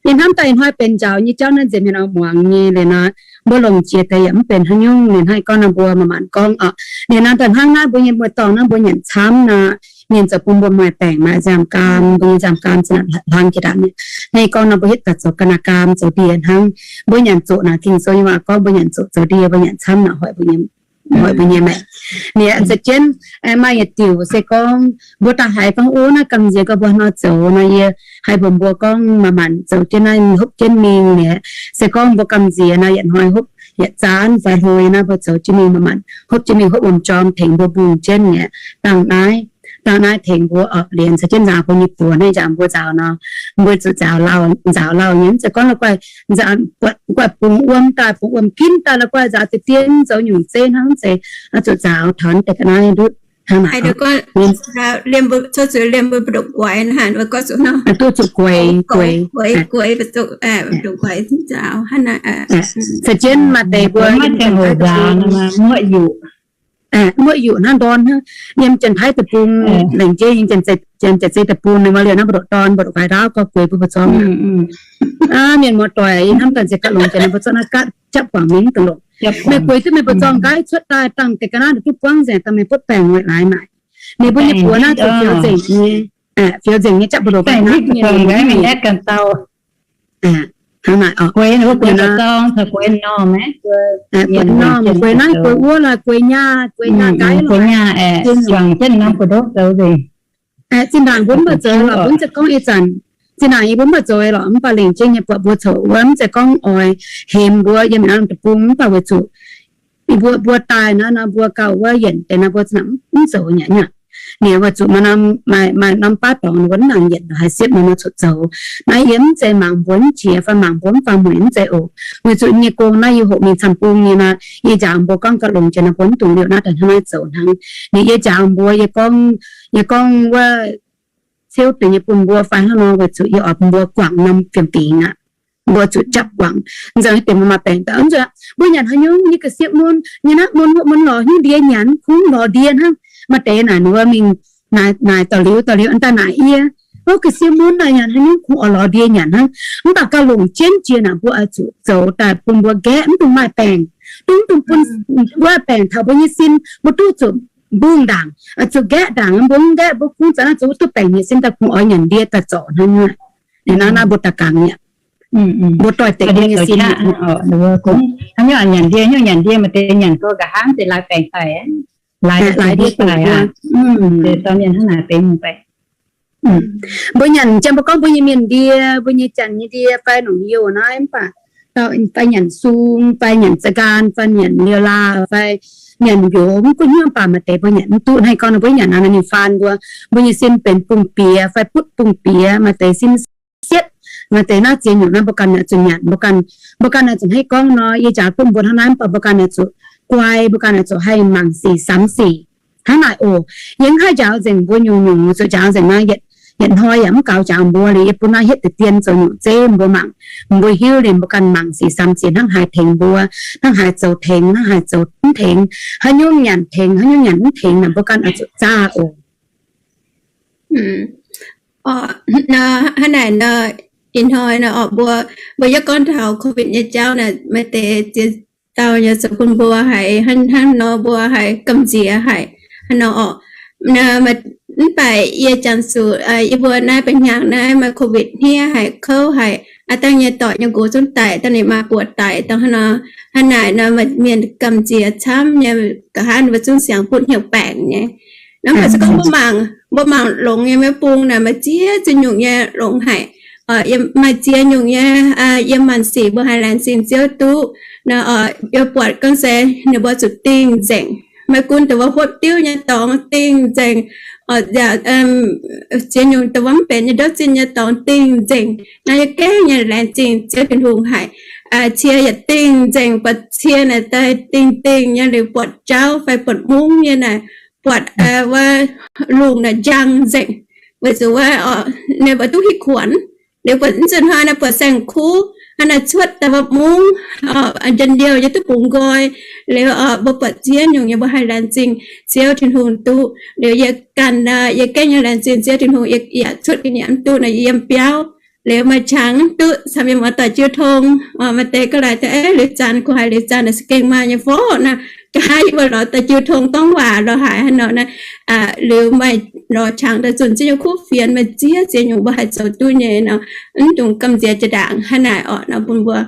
yie hnamv daaih ih hnoi benx njaaux nyei jauv naaiv nziex mienh oix muangx nyei. Liuz nor, mbuo longc jiex deix yaac mv benx haaix nyungc. Liuz hnangv gorngv nor mbuo manc-manc gorngv oc. Liuz nor daaih hnangv naaiv mbuo nyei muoz-doic naaiv mbuo nyanc camv nor, mienh zoux bun mbuo maaih baengc maaih nziaamv-gaam, mbuo nyei nziaamv-gaam zinh ndaangc hlang jiex ndaangc nyei. Hnangv gorngv nor mbuo hitv daaih zoux ga'naaiv gaam zoux ndie hnangv. Mbuo nyanc zuqc naaic Ging-Sou nyei waac gorngv mbuo nyanc zuqc zoux ndie, mbuo nyanc camv naaic hoic mbuo nyei, hoic mbuo nyei maengc. Liuz za'gengh maaih yietc diuc se gorngv mbuo daaih haiz gorngv, o, naaiv gamh nziex gorngv mbuo nor zoux nor, yie haih mbuox mbuo gorngv manc-manc zoux jienv naaiv hopv jienv mingh liuz. Se gorngv mbuo gamh nziex nor yietc hnoi hopv yietc zaanv fai hlo naaiv mbuo zoux jienv mingh manc-manc hopv jienv mingh hopv wuom-jorm tengx mbuo mbungh jienv liuz. Dangh naaiv, dangh naaiv tengx mbuo oc. Liuz caux jienv nzaaux mbuo nyei buoz naaiv, nzaaux mbuo nzaaux nor, mbuo zuqc nzaaux lauh, nzaaux lauh nyei. Mv zeiz gorngv la'guaih nzaaux, guaih bungx wuom daaih, bungx wuom ginv daaih, la'guaih nzaaux deix dien zoux nyungc zeiv hnangv, mv zeiz. Zuqc nzaaux taux deix ga'naaiv ndutv hnangv naaic. Liemh mbuo cuotv zuqc liemh mbuo mbu'ndongx guaix hnangv, mbuo gorngv zuqc nor, duqv zuqc guaix, guaix, guaix, guaix, mbu'ndongx guaix nzaaux hnangv naaic. Caux jienv maaih deix mbuo maiv ziangh hoc nzaaux nor, muoqv yuqc, muoqv yuqc hnangv ndorn hnangv. Yiem Janx-Taiv deic-bung, lengc jeiv yiem Janx-Taiv deic-bung ninh mbuo liouh naaiv mbu'ndongx dorn, mbu'ndongx guaix ndaauv gorx gueix mbuo mbu'zorng. Mienh muoz-doic hnamv daaih nziex ganh longx jiex nor mbuo zorqv naaiv gaatv japv guangc mingh dongh longc. Meih gueix duqv meih mbu'zorng nqaiv cuotv daaih dangh deix ga'naaiv nduqc duqv buangv nzengc dangh meih butv baengc weic laaix naaic. Ninh mbuo nyei buoz naaiv zoux fioux nzengc nyei, fioux nzengc nyei japv mbu'ndongx guaix ndaauv nyei. Hnangv naaic oc. Gueix norm, gueix naaiv, gueix wuov lorqc, gueix nyaah, gueix nyaah nqaiv lorqc. Juangc jienv norm buoz-ndoqv zoux nzengc. Zinh ndaangc mbuo mv baac zoux lorqc, mv zeiz gorngv ih zanc. Zinh ndaangc yie mbuo mv baac zoux lorqc, mv baac lengc jeiv nyei buatc mbuo coqv wuov, mv zeiz gorngv oix hemx mbuo yiem naaiv norm deic-bung, mv baac weic zuqc mbuo, mbuo daaih naaiv nor mbuo gauh wuov yienc deix nor mbuo zinh ndaangc mv zoux nyanc nyei. Liuz weic zuqc maaih norm, maaih norm baav dorngx wuov nangc yienc haaix siepv nor mbuo zuqc zoux. Naaiv yie mv zeiz mangc mbuo mv jiex fai mangc mbuo mv faaux mueic, mv zeiz oc. Weic zuqc yie nyei gong naaiv yie hoqc mingh camv-bung nyei nor, yie njaaux mbuo gorngv gauh longx jiex nor mbuo mv dungx liouh naaiv daaih hnangv naaiv zoux hnangv. Liuz yie njaaux mbuo, yie gorngv, yie gorngv wuov ciouv deix nyei bun mbuo fai hnangv nor, weic zuqc yie oix bun mbuo guangc norm fiem-fingx aqv. Mbuo zuqc japv guangc. Nzauh deix mbuo maaih baengc daaih, mbuo nyanc haaix nyungc nyei ga'siepv mun, nyei naaiv mun, mun lorz hnyouv ndie nyanc, kungx lorz ndie hnangv. Maaih deix naaic ninh mbuo mingh naaic, naaic dorh liuz, dorh liuz, daaih naaic yie, o, ga'sie mun naaic nyanc haaix nyungc kungx oix lorz ndie nyanc hnangv. Mv baac gauh longc jienv jiex naaic mbuo oix zuqc zoux daaih bun mbuo nqaeqv, mv dungx maaih baengc, dungx, dungx bun wuov baengc taux mbuo nyei sin, mbuo duqv zuqc mbungh ndaangc, zuqc nqaeqv ndaangc, mbuo mv nqaeqv mbuo kungx zanc naaiv zuqc duqv baengc nyei sin daaih kungx oix nyanc ndie daaih zorc hnangv. Naaiv mbuo daaih gangx mi'aqv. Mbuo doix-dekc nyei sin, hnangv nyanc ndie, nyungc nyanc ndie maaih deix nyanc gau nqa'haav deix laaix baengc daic, laaix ndie daic aqv. Deix dorh mienh hnangv naaic benx nyungc baengc. Mbuo nyanc, jang mbuo gorngv mbuo nyei mienh ndie, mbuo nyei janx nyei ndie fai longc youh naaiv mv baac, fai nyanc sung fai nyanc za'nqaan fai nyanc liouh laah fai nyanc njoux, mv gunv hnyouv mv baac maaih deix mbuo nyanc mv duqv. Hnangv gorngv nor mbuo nyanc naaiv ninh faanh mbuo, mbuo nyei sin benx bungx bieqc fai butv bungx bieqc, maaih deix sin sietv, maaih deix naaiv ziex nyungc naaiv mbuo ganh oix zuqc nyanc, mbuo ganh, mbuo ganh oix zuqc hnangv gorngv nor, yie njaaux duqv mbuo hnangv naaiv mv baac mbuo ganh oix zuqc guai, mbuo ganh oix zuqc haih mangc sic samx sic hnangv naaic oc. Yie mv haih njaaux nzengc mbuo nyungc-nyungc, zuqc njaaux nzengc naaiv yietc, yietc hnoi yaac mv gaux njaaux mbuo liuz, yie bun naaiv hietv deix dien zoux nyungc zeiv mbuo mangc, mbuo hiuv liuz mbuo ganh mangc sic samx sic hnangv haaix tengx mbuo, hnangv haaix zoux tengx, hnangv haaix zoux mv tengx, haaix nyungc nyanc tengx, haaix nyungc nyanc mv tengx naaic mbuo ganh oix zuqc zaah oc. Hnangv naaic nor, ih hnoi nor oc, mbuo, mbuo yaac gorngv taux COVID nyei jauv naaic, maaih deix ziex dauh nyei zoux bun mbuo haiz hnangv, hnangv nor mbuo haiz gamh nziex haic hnangv nor oc. Mv baac yie janx zuqc yie mbuo naaiv ba'hnyangx naaiv maaih COVID hniev haic, kouv haic, aav dangh nyei doic nyei nqox zungv daic, dangh ninh maa buoqc daic, dangh hnangv nor, hnangv naaic nor mienh gamh nziex camv nyei, nqa'haav ninh mbuo zungv siangx butv hnyouv baengc nyei. Nor mv baac se gorngv mbuo mangc, mbuo mangc longx nyei maiv bung naaic maaih ziex ziex nyungc nyei longx haic. Maaih ziex nyungc nyei yiem maanc sic mbuo haih laengz zingh Ziouv duqv. Nor yie buatc gorngv se ninh mbuo zuqc dingh nzengc. Maiv gunv dongh wuov hopv diuv nyei dorngx dingh nzengc, ziex nyungc dongh wuov mv benx nyei ndouv zinh nyei dorngx dingh nzengc. Naaiv yie gengh nyei laengz zingh Ziouv Tin-Hungh haic. Cie yaac dingh nzengc, buatc cie naaic daaih dingh dingh nyei liuz buatc jauv fai buatc mungv nyei naaic, buatc wuov lungh naaic njang nzengc, weic zuqc wuov ninh mbuo duqv hitv kuonx. Liuz buatc mv zuqc hnoi naaic buatc saeng-kuv hnangv naaic cuotv daaih wuov mungv, njien-youh yie duqv bungx nqoi. Liuz mbuo buatc ziex nyungc nyei mbuo haih laengz zingh Ziouv Tin-Hungh duqv. Liuz yie ganh, yie gengh nyei laengz zingh Ziouv Tin-Hungh, yie yaac cuotv ga'nyiec mv duqv naaic yie yiem biauv. Liuz maaih qangx mv duqv camv yie muoz-doic jiu tong, maaih deix ga'naaiv daaih, liuz zanc kuh haiz liuz zanc naaic se gengh maaih nyei fov naaic, nqa'haav yie mbuo lorz daaih jiu tong gorngv waac lorz haic hnangv nor naaic. Liuz maaih lorz qangx daaih zunh ziex nyungc kuv fienx, maaih ziex ziex nyungc mbuo haih zoux duqv nyei nor, mv dungx gamh nziex jiex ndaangc hnangv naaic orqc. Nor bun mbuo,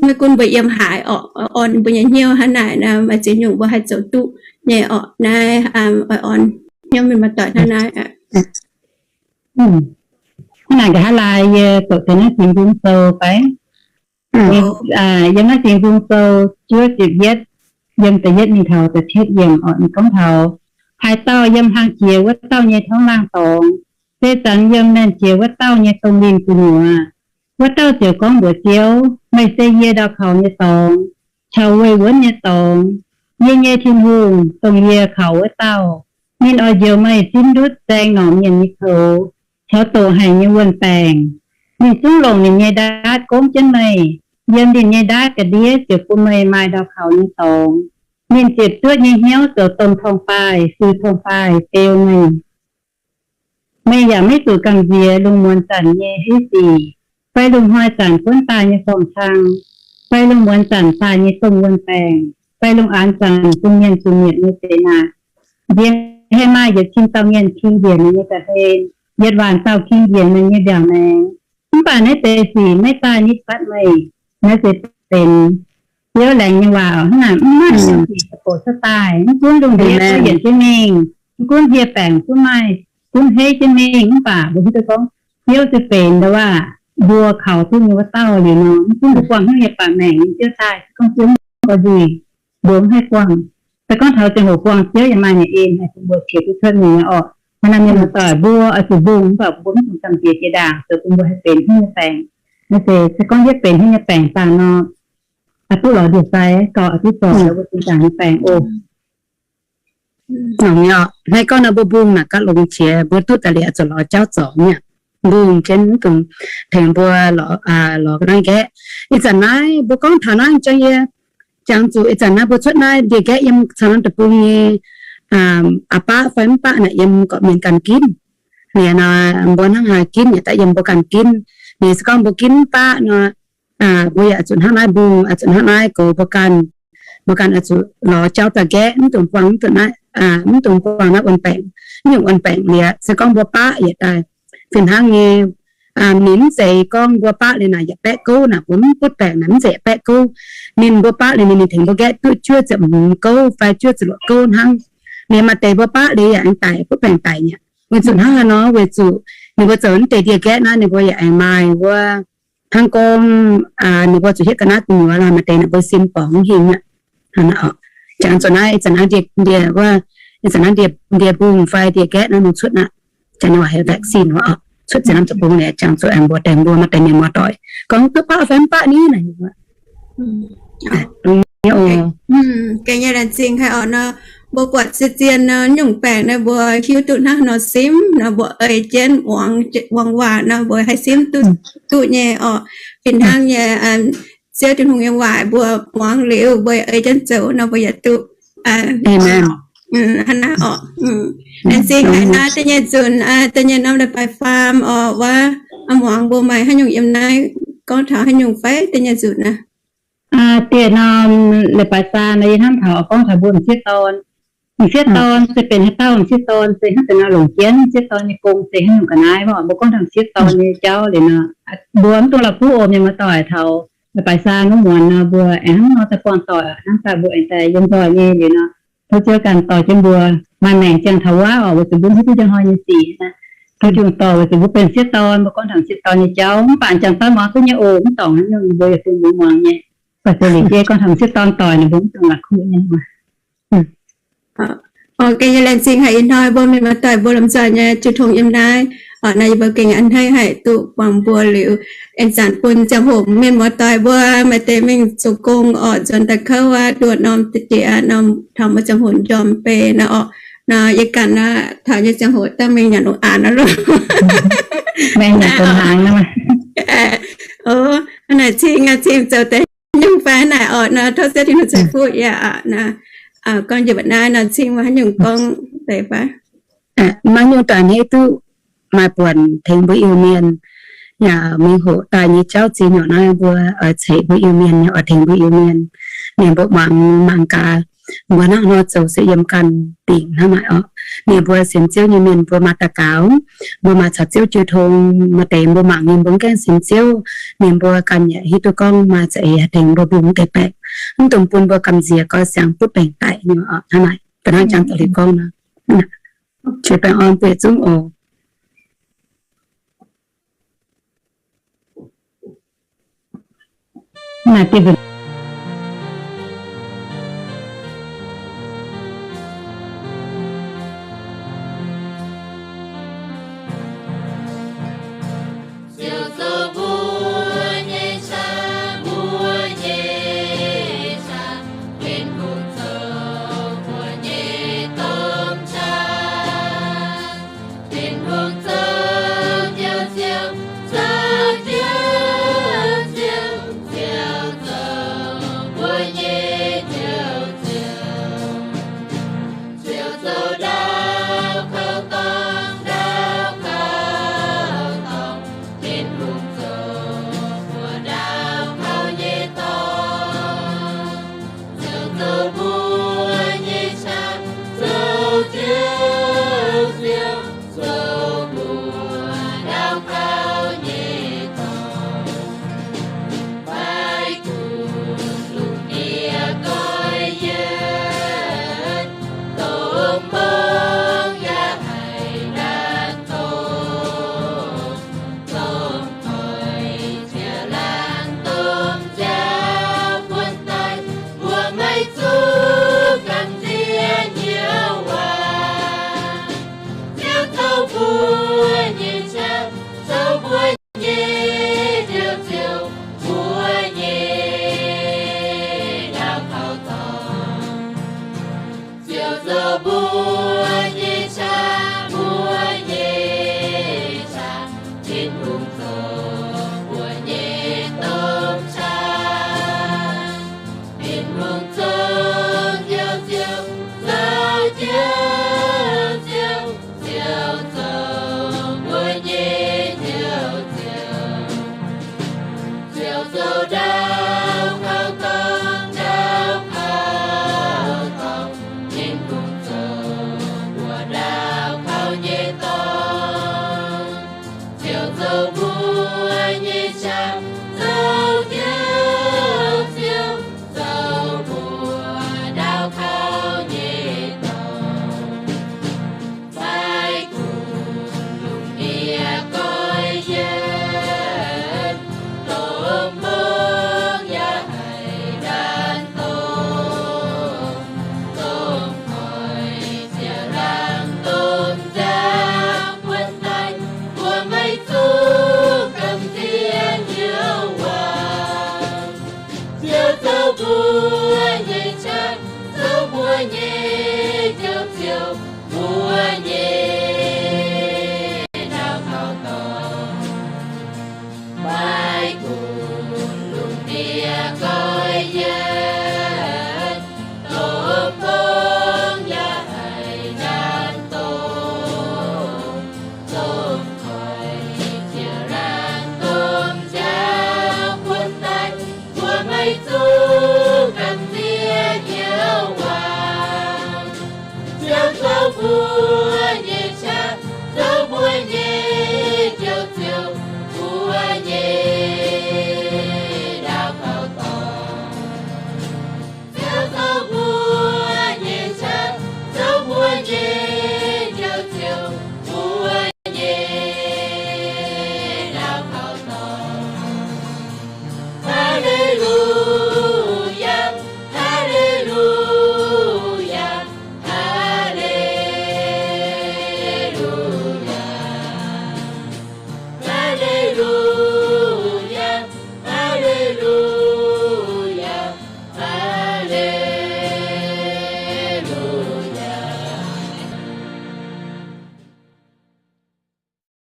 maiv gunv mbuo yiem haaix orqc, orn mbuo nyei hnyouv hnangv naaic nor, maaih ziex nyungc mbuo haih zoux duqv nyei orqc. Naaiv oix orn hnyouv mienh muoz-doic hnangv naaiv. Hnangv naaic nqa'haav laai yie doqc deix naaiv Singx Nzung Sou fai? Yiem naaiv Singx Nzung Sou juov ziepc yietv, yiem da'yietv mingh taux da'cietv yiemc orqc, ninh gorngv taux, haaix dauh yiem hlang jiex wuov dauh nyei torngv laangh dorngx, se zanx yiem laengh jiex wuov dauh nyei dongh linh gu'nyuoz. Wuov dauh ziouc gorngv mbuox Ziouv, Meih se yie ndau kaux nyei dorngx, caux weih wuonv nyei dorngx. Yie nyei Tin-Hungh, dongh yie kaux wuov dauh, ninh oix njoux meih simv ndutv zaeng norqc mienh nyei coux, caux doqc haic nyei wuon-baengc. Ninh zungv longc ninh nyei ndaatv gomv jienv meih. Yiem ninh nyei ndaatv ga'ndiev ziouc bun meih maaih ndau kaux nyei dorngx. Ninh ziepc zuoqv nyei hnyouv zoux domh torngv-baaih, siou torngv-baaih beu meih. Meih yaac maiv zuqc gamh nziex lungh muonz zanc nyei heiv sic, fai lungh hnoi zanc buonv daaih nyei forng-cang, fai lungh muonz zanc daaih nyei domh wuon-baengc, fai lungh aanx zanc bun mienh zuqc mietc nyei zeqc naanc. Nziex hei maaih yietc cin dauh mienh king njiec meih nyei ga'hlen, yietc waanc dauh king njiec meih nyei mbiaauc maengx. Mv baac naaiv deix sic maiv daaih nitv fatv meih. Naaiv se benx Ziouv laengz nyei waac. Hnangv naaic mv maaih sic daaih, mv gunv lungh ndiev yienc jienv mingh, mv gunv hieh baengc gunv maaih, gunv heiv jienv mingh, mv baac mbuo hiuv duqv gorngv Ziouv se benx ndau waac, mbuo kaux duqv nyei wuov dauh liuz nor, mv gunv mbuo buangh haaix nyungc yaac baac maengc nyei Ziouv daaih, se gorngv Ziouv mv gorngv nzuih, mbuo mv haih buangh. Se gorngv taux ziangh hoc buangh Ziouv yaac maaih ninh en haih bun mbuo qiex duqv cuotv nyei orqc. Hnangv naaic mienh muoz-doic, mbuo oix zuqc mbungh mv baac mbuo mv dungx gamh nziex jiex ndaangc zoux bun mbuo haih benx haaix nyungc nyei baengc. Naaiv se, se gorngv yietv benx haaix nyungc nyei baengc dangh nor, aa, duqv lorz ndie-sai gauh aa, duqv zorc mbuo zinh ndaangc nyei baengc oc. Hnangv naaic gorngv nor mbuo mbungh naaic gaax longx qiex mbuo duqv daaih liuz zuqc lorz jauv zorc nyei. Mbungh jienv mv dungx tengx mbuo lorz, lorz ga'naaiv nqaeqv. Ih zanc naaiv mbuo gorngv taux naaiv jangx yie, jangx zuqc ih zanc naaiv mbuo cuotv naaiv ndie-nqaeqv yiem caux norm deic-bung nyei aa, baqv fai mv baqv naaic yiem gorqv-mienh ganh ginv. Liuz nor mbuo hnangv haaix ginv yaac daaih yiem mbuo ganh ginv. Liuz se gorngv mbuo ginv mv baqv nor, mbuo yaac zuqc hnangv naaiv mbungh, zuqc hnangv naaiv goux mbuo ganh. Mbuo ganh oix zuqc lorz jauv daaih nqaeqv, mv dungx buangh, mv dungx naaiv, mv dungx buangh naaiv wuon-baengc, mv nyungc wuon-baengc. Liuz se gorngv mbuo baqv yaac daaih fih hnangv nyei. Ninh mv zeiz gorngv mbuo baqv liuz naaic yaac baeqv gouv naaic, mbuo mv butv baengc naaic mv zeiz yaac baeqv gouv. Ninh mbuo baqv liuz ninh, ninh tengx mbuo nqaeqv duqv juov ziepc hmz gouv fai juov ziepc luoqc gouv hnangv. Liuz maaih deix mbuo baqv liuz yaac aengx daic, butv baengc daic mi'aqv. Weic zuqc hnangv haaix nor? Weic zuqc ninh mbuo zoux naaiv deix ndie-nqaeqv naaiv, ninh mbuo yaac aengx maaih wuov hnangv gorngv ninh mbuo zuqc hietv ga'naaiv gu'nyuoz lorqc, maaih deix ninh mbuo sin borngz mv hingh aqv. Jangx zuqc naaiv ih zanc naaiv ndie, ndie wuov, ih zanc naaiv ndie, ndie-mbungh fai ndie-nqaeqv naaiv ninh cuotv aqv. Jangx ninh waac heuc vaccine wuov oc, cuotv zinh norm deic-bung liuz, jangx zuqc aengx mbuox deix mbuo maaih deix mienh muoz-doic gorngv duqv baqv fai mv baqv ni naaic. Gengh nyei laengz zingh haic oc nor, mbuo buatc zien zien nor, nyungc baengc nor mbuo hiuv duqv hnangv nor simv nor, mbuo ei jienv muangx, muangx waac nor mbuo haih simv duqv, duqv nyei oc. Fih hnangv nyei, Ziouv Tin-Hungh nyei waac mbuo muangx liuz mbuo ei jienv zoux nor mbuo yaac duqv. Hnangv naaiv oc. Laengz zingh haic naaiv da'nyeic nzunc, da'nyeic norm leiz-baaix faam oc, wuov muangx mbuo maaih haaix nyungc yiem naaiv gorngv taux haaix nyungc fai da'nyeic nzunc naaiv? Da'nyeic norm leiz-baaix faam naaiv yie hnamv taux gorngv taux mbuo m'sieqv dorn. M'sieqv dorn se benx haaix dauh? M'sieqv dorn se hnangv deix nor longc jienv m'sieqv dorn nyei gong se haaix nyungc ga'naaiv oc. Mbuo gorngv taux m'sieqv dorn nyei jauv liuz nor, mbuo mv dungx la'kuqv oc, mienh muoz-doic, taux leiz-baaix faam wuov muonz nor mbuo aengx hnangv nor daaih buangh doic hnangv daaih mbuo aengx daaih yiem nzoih nyei liuz nor, tov Ziouv ganh dorh jienv mbuo maaih maengc ziangh taux wuov oc, weic zuqc mbuo mv hiuv duqv njang hnoi nyei sic. Tov Tin-Hungh dorh weic zuqc mbuo benx m'sieqv dorn, mbuo gorngv taux m'sieqv dorn nyei jauv mv baac jangx daaih muangx duqv nyei oc, mv dorngc haaix nyungc mbuo yaac bun mbuo muangx nyei. Baac se liuz jeiv gorngv taux m'sieqv dorn doic ninh mbuo mv dungx la'kuqv nyei. Gengh nyei laengz zingh haic ih hnoi mbuo mienh muoz-doic mbuo lomh nzoih nyei jiu tong yiem naaiv. Naaiv yie mbuo gengh a'hneiv haic duqv buangh mbuo liuz, aengx zanc bun ziangh hoc mienh muoz-doic mbuo maaih deix mingh zoux gong oc, nzuonx daaih kouv aqv, nduoqc norm jiex norm taux mbuo ziangh hoc njormh beiv naaiv oc. Nor yie ganh naaiv taux nyei ziangh hoc dangh mingh nyanc lungh aanx naaiv loh. Naaiv cing, cing zoux deix nyungc fai naaic oc nor, tov Ziouv Tin-Hungh ceix fuqv yaac gorngv njiec mba'naaiv nor cing maaih haaix nyungc gorngv deix fai? Maiv nyungc daaih hneiv duqv maaih buonc tengx mbuo Iu-Mienh. Yaac mingh hoqc daaih nyei jauv ziex nyungc naaiv mbuo oix ceix mbuo Iu-Mienh, yaac oix tengx mbuo Iu-Mienh. Ninh mbuo muangx mangc gaax, mbuo hnangv nor zoux se yiem ganh dingc hnangv naaic oc. Ninh mbuo sienx Ziouv nyei mienh mbuo maaih daux gaux, mbuo maaih caux Ziouv jiu tong, maaih deix mbuo mangc nyei mbuo mv gaengh sienx Ziouv, ninh mbuo ganh yaac hiuv duqv gorngv maaih za'eix haih tengx mbuo mbungh deix baeqc, mv dungx bun mbuo gamh nziex gau siangx butv baengc daic nyei oc. Hnangv naaic, da'hnangv jangx da'liuz gorngv nor, qiex baengh orn mbuo yietc zungv oc. Naaic dieh mbuo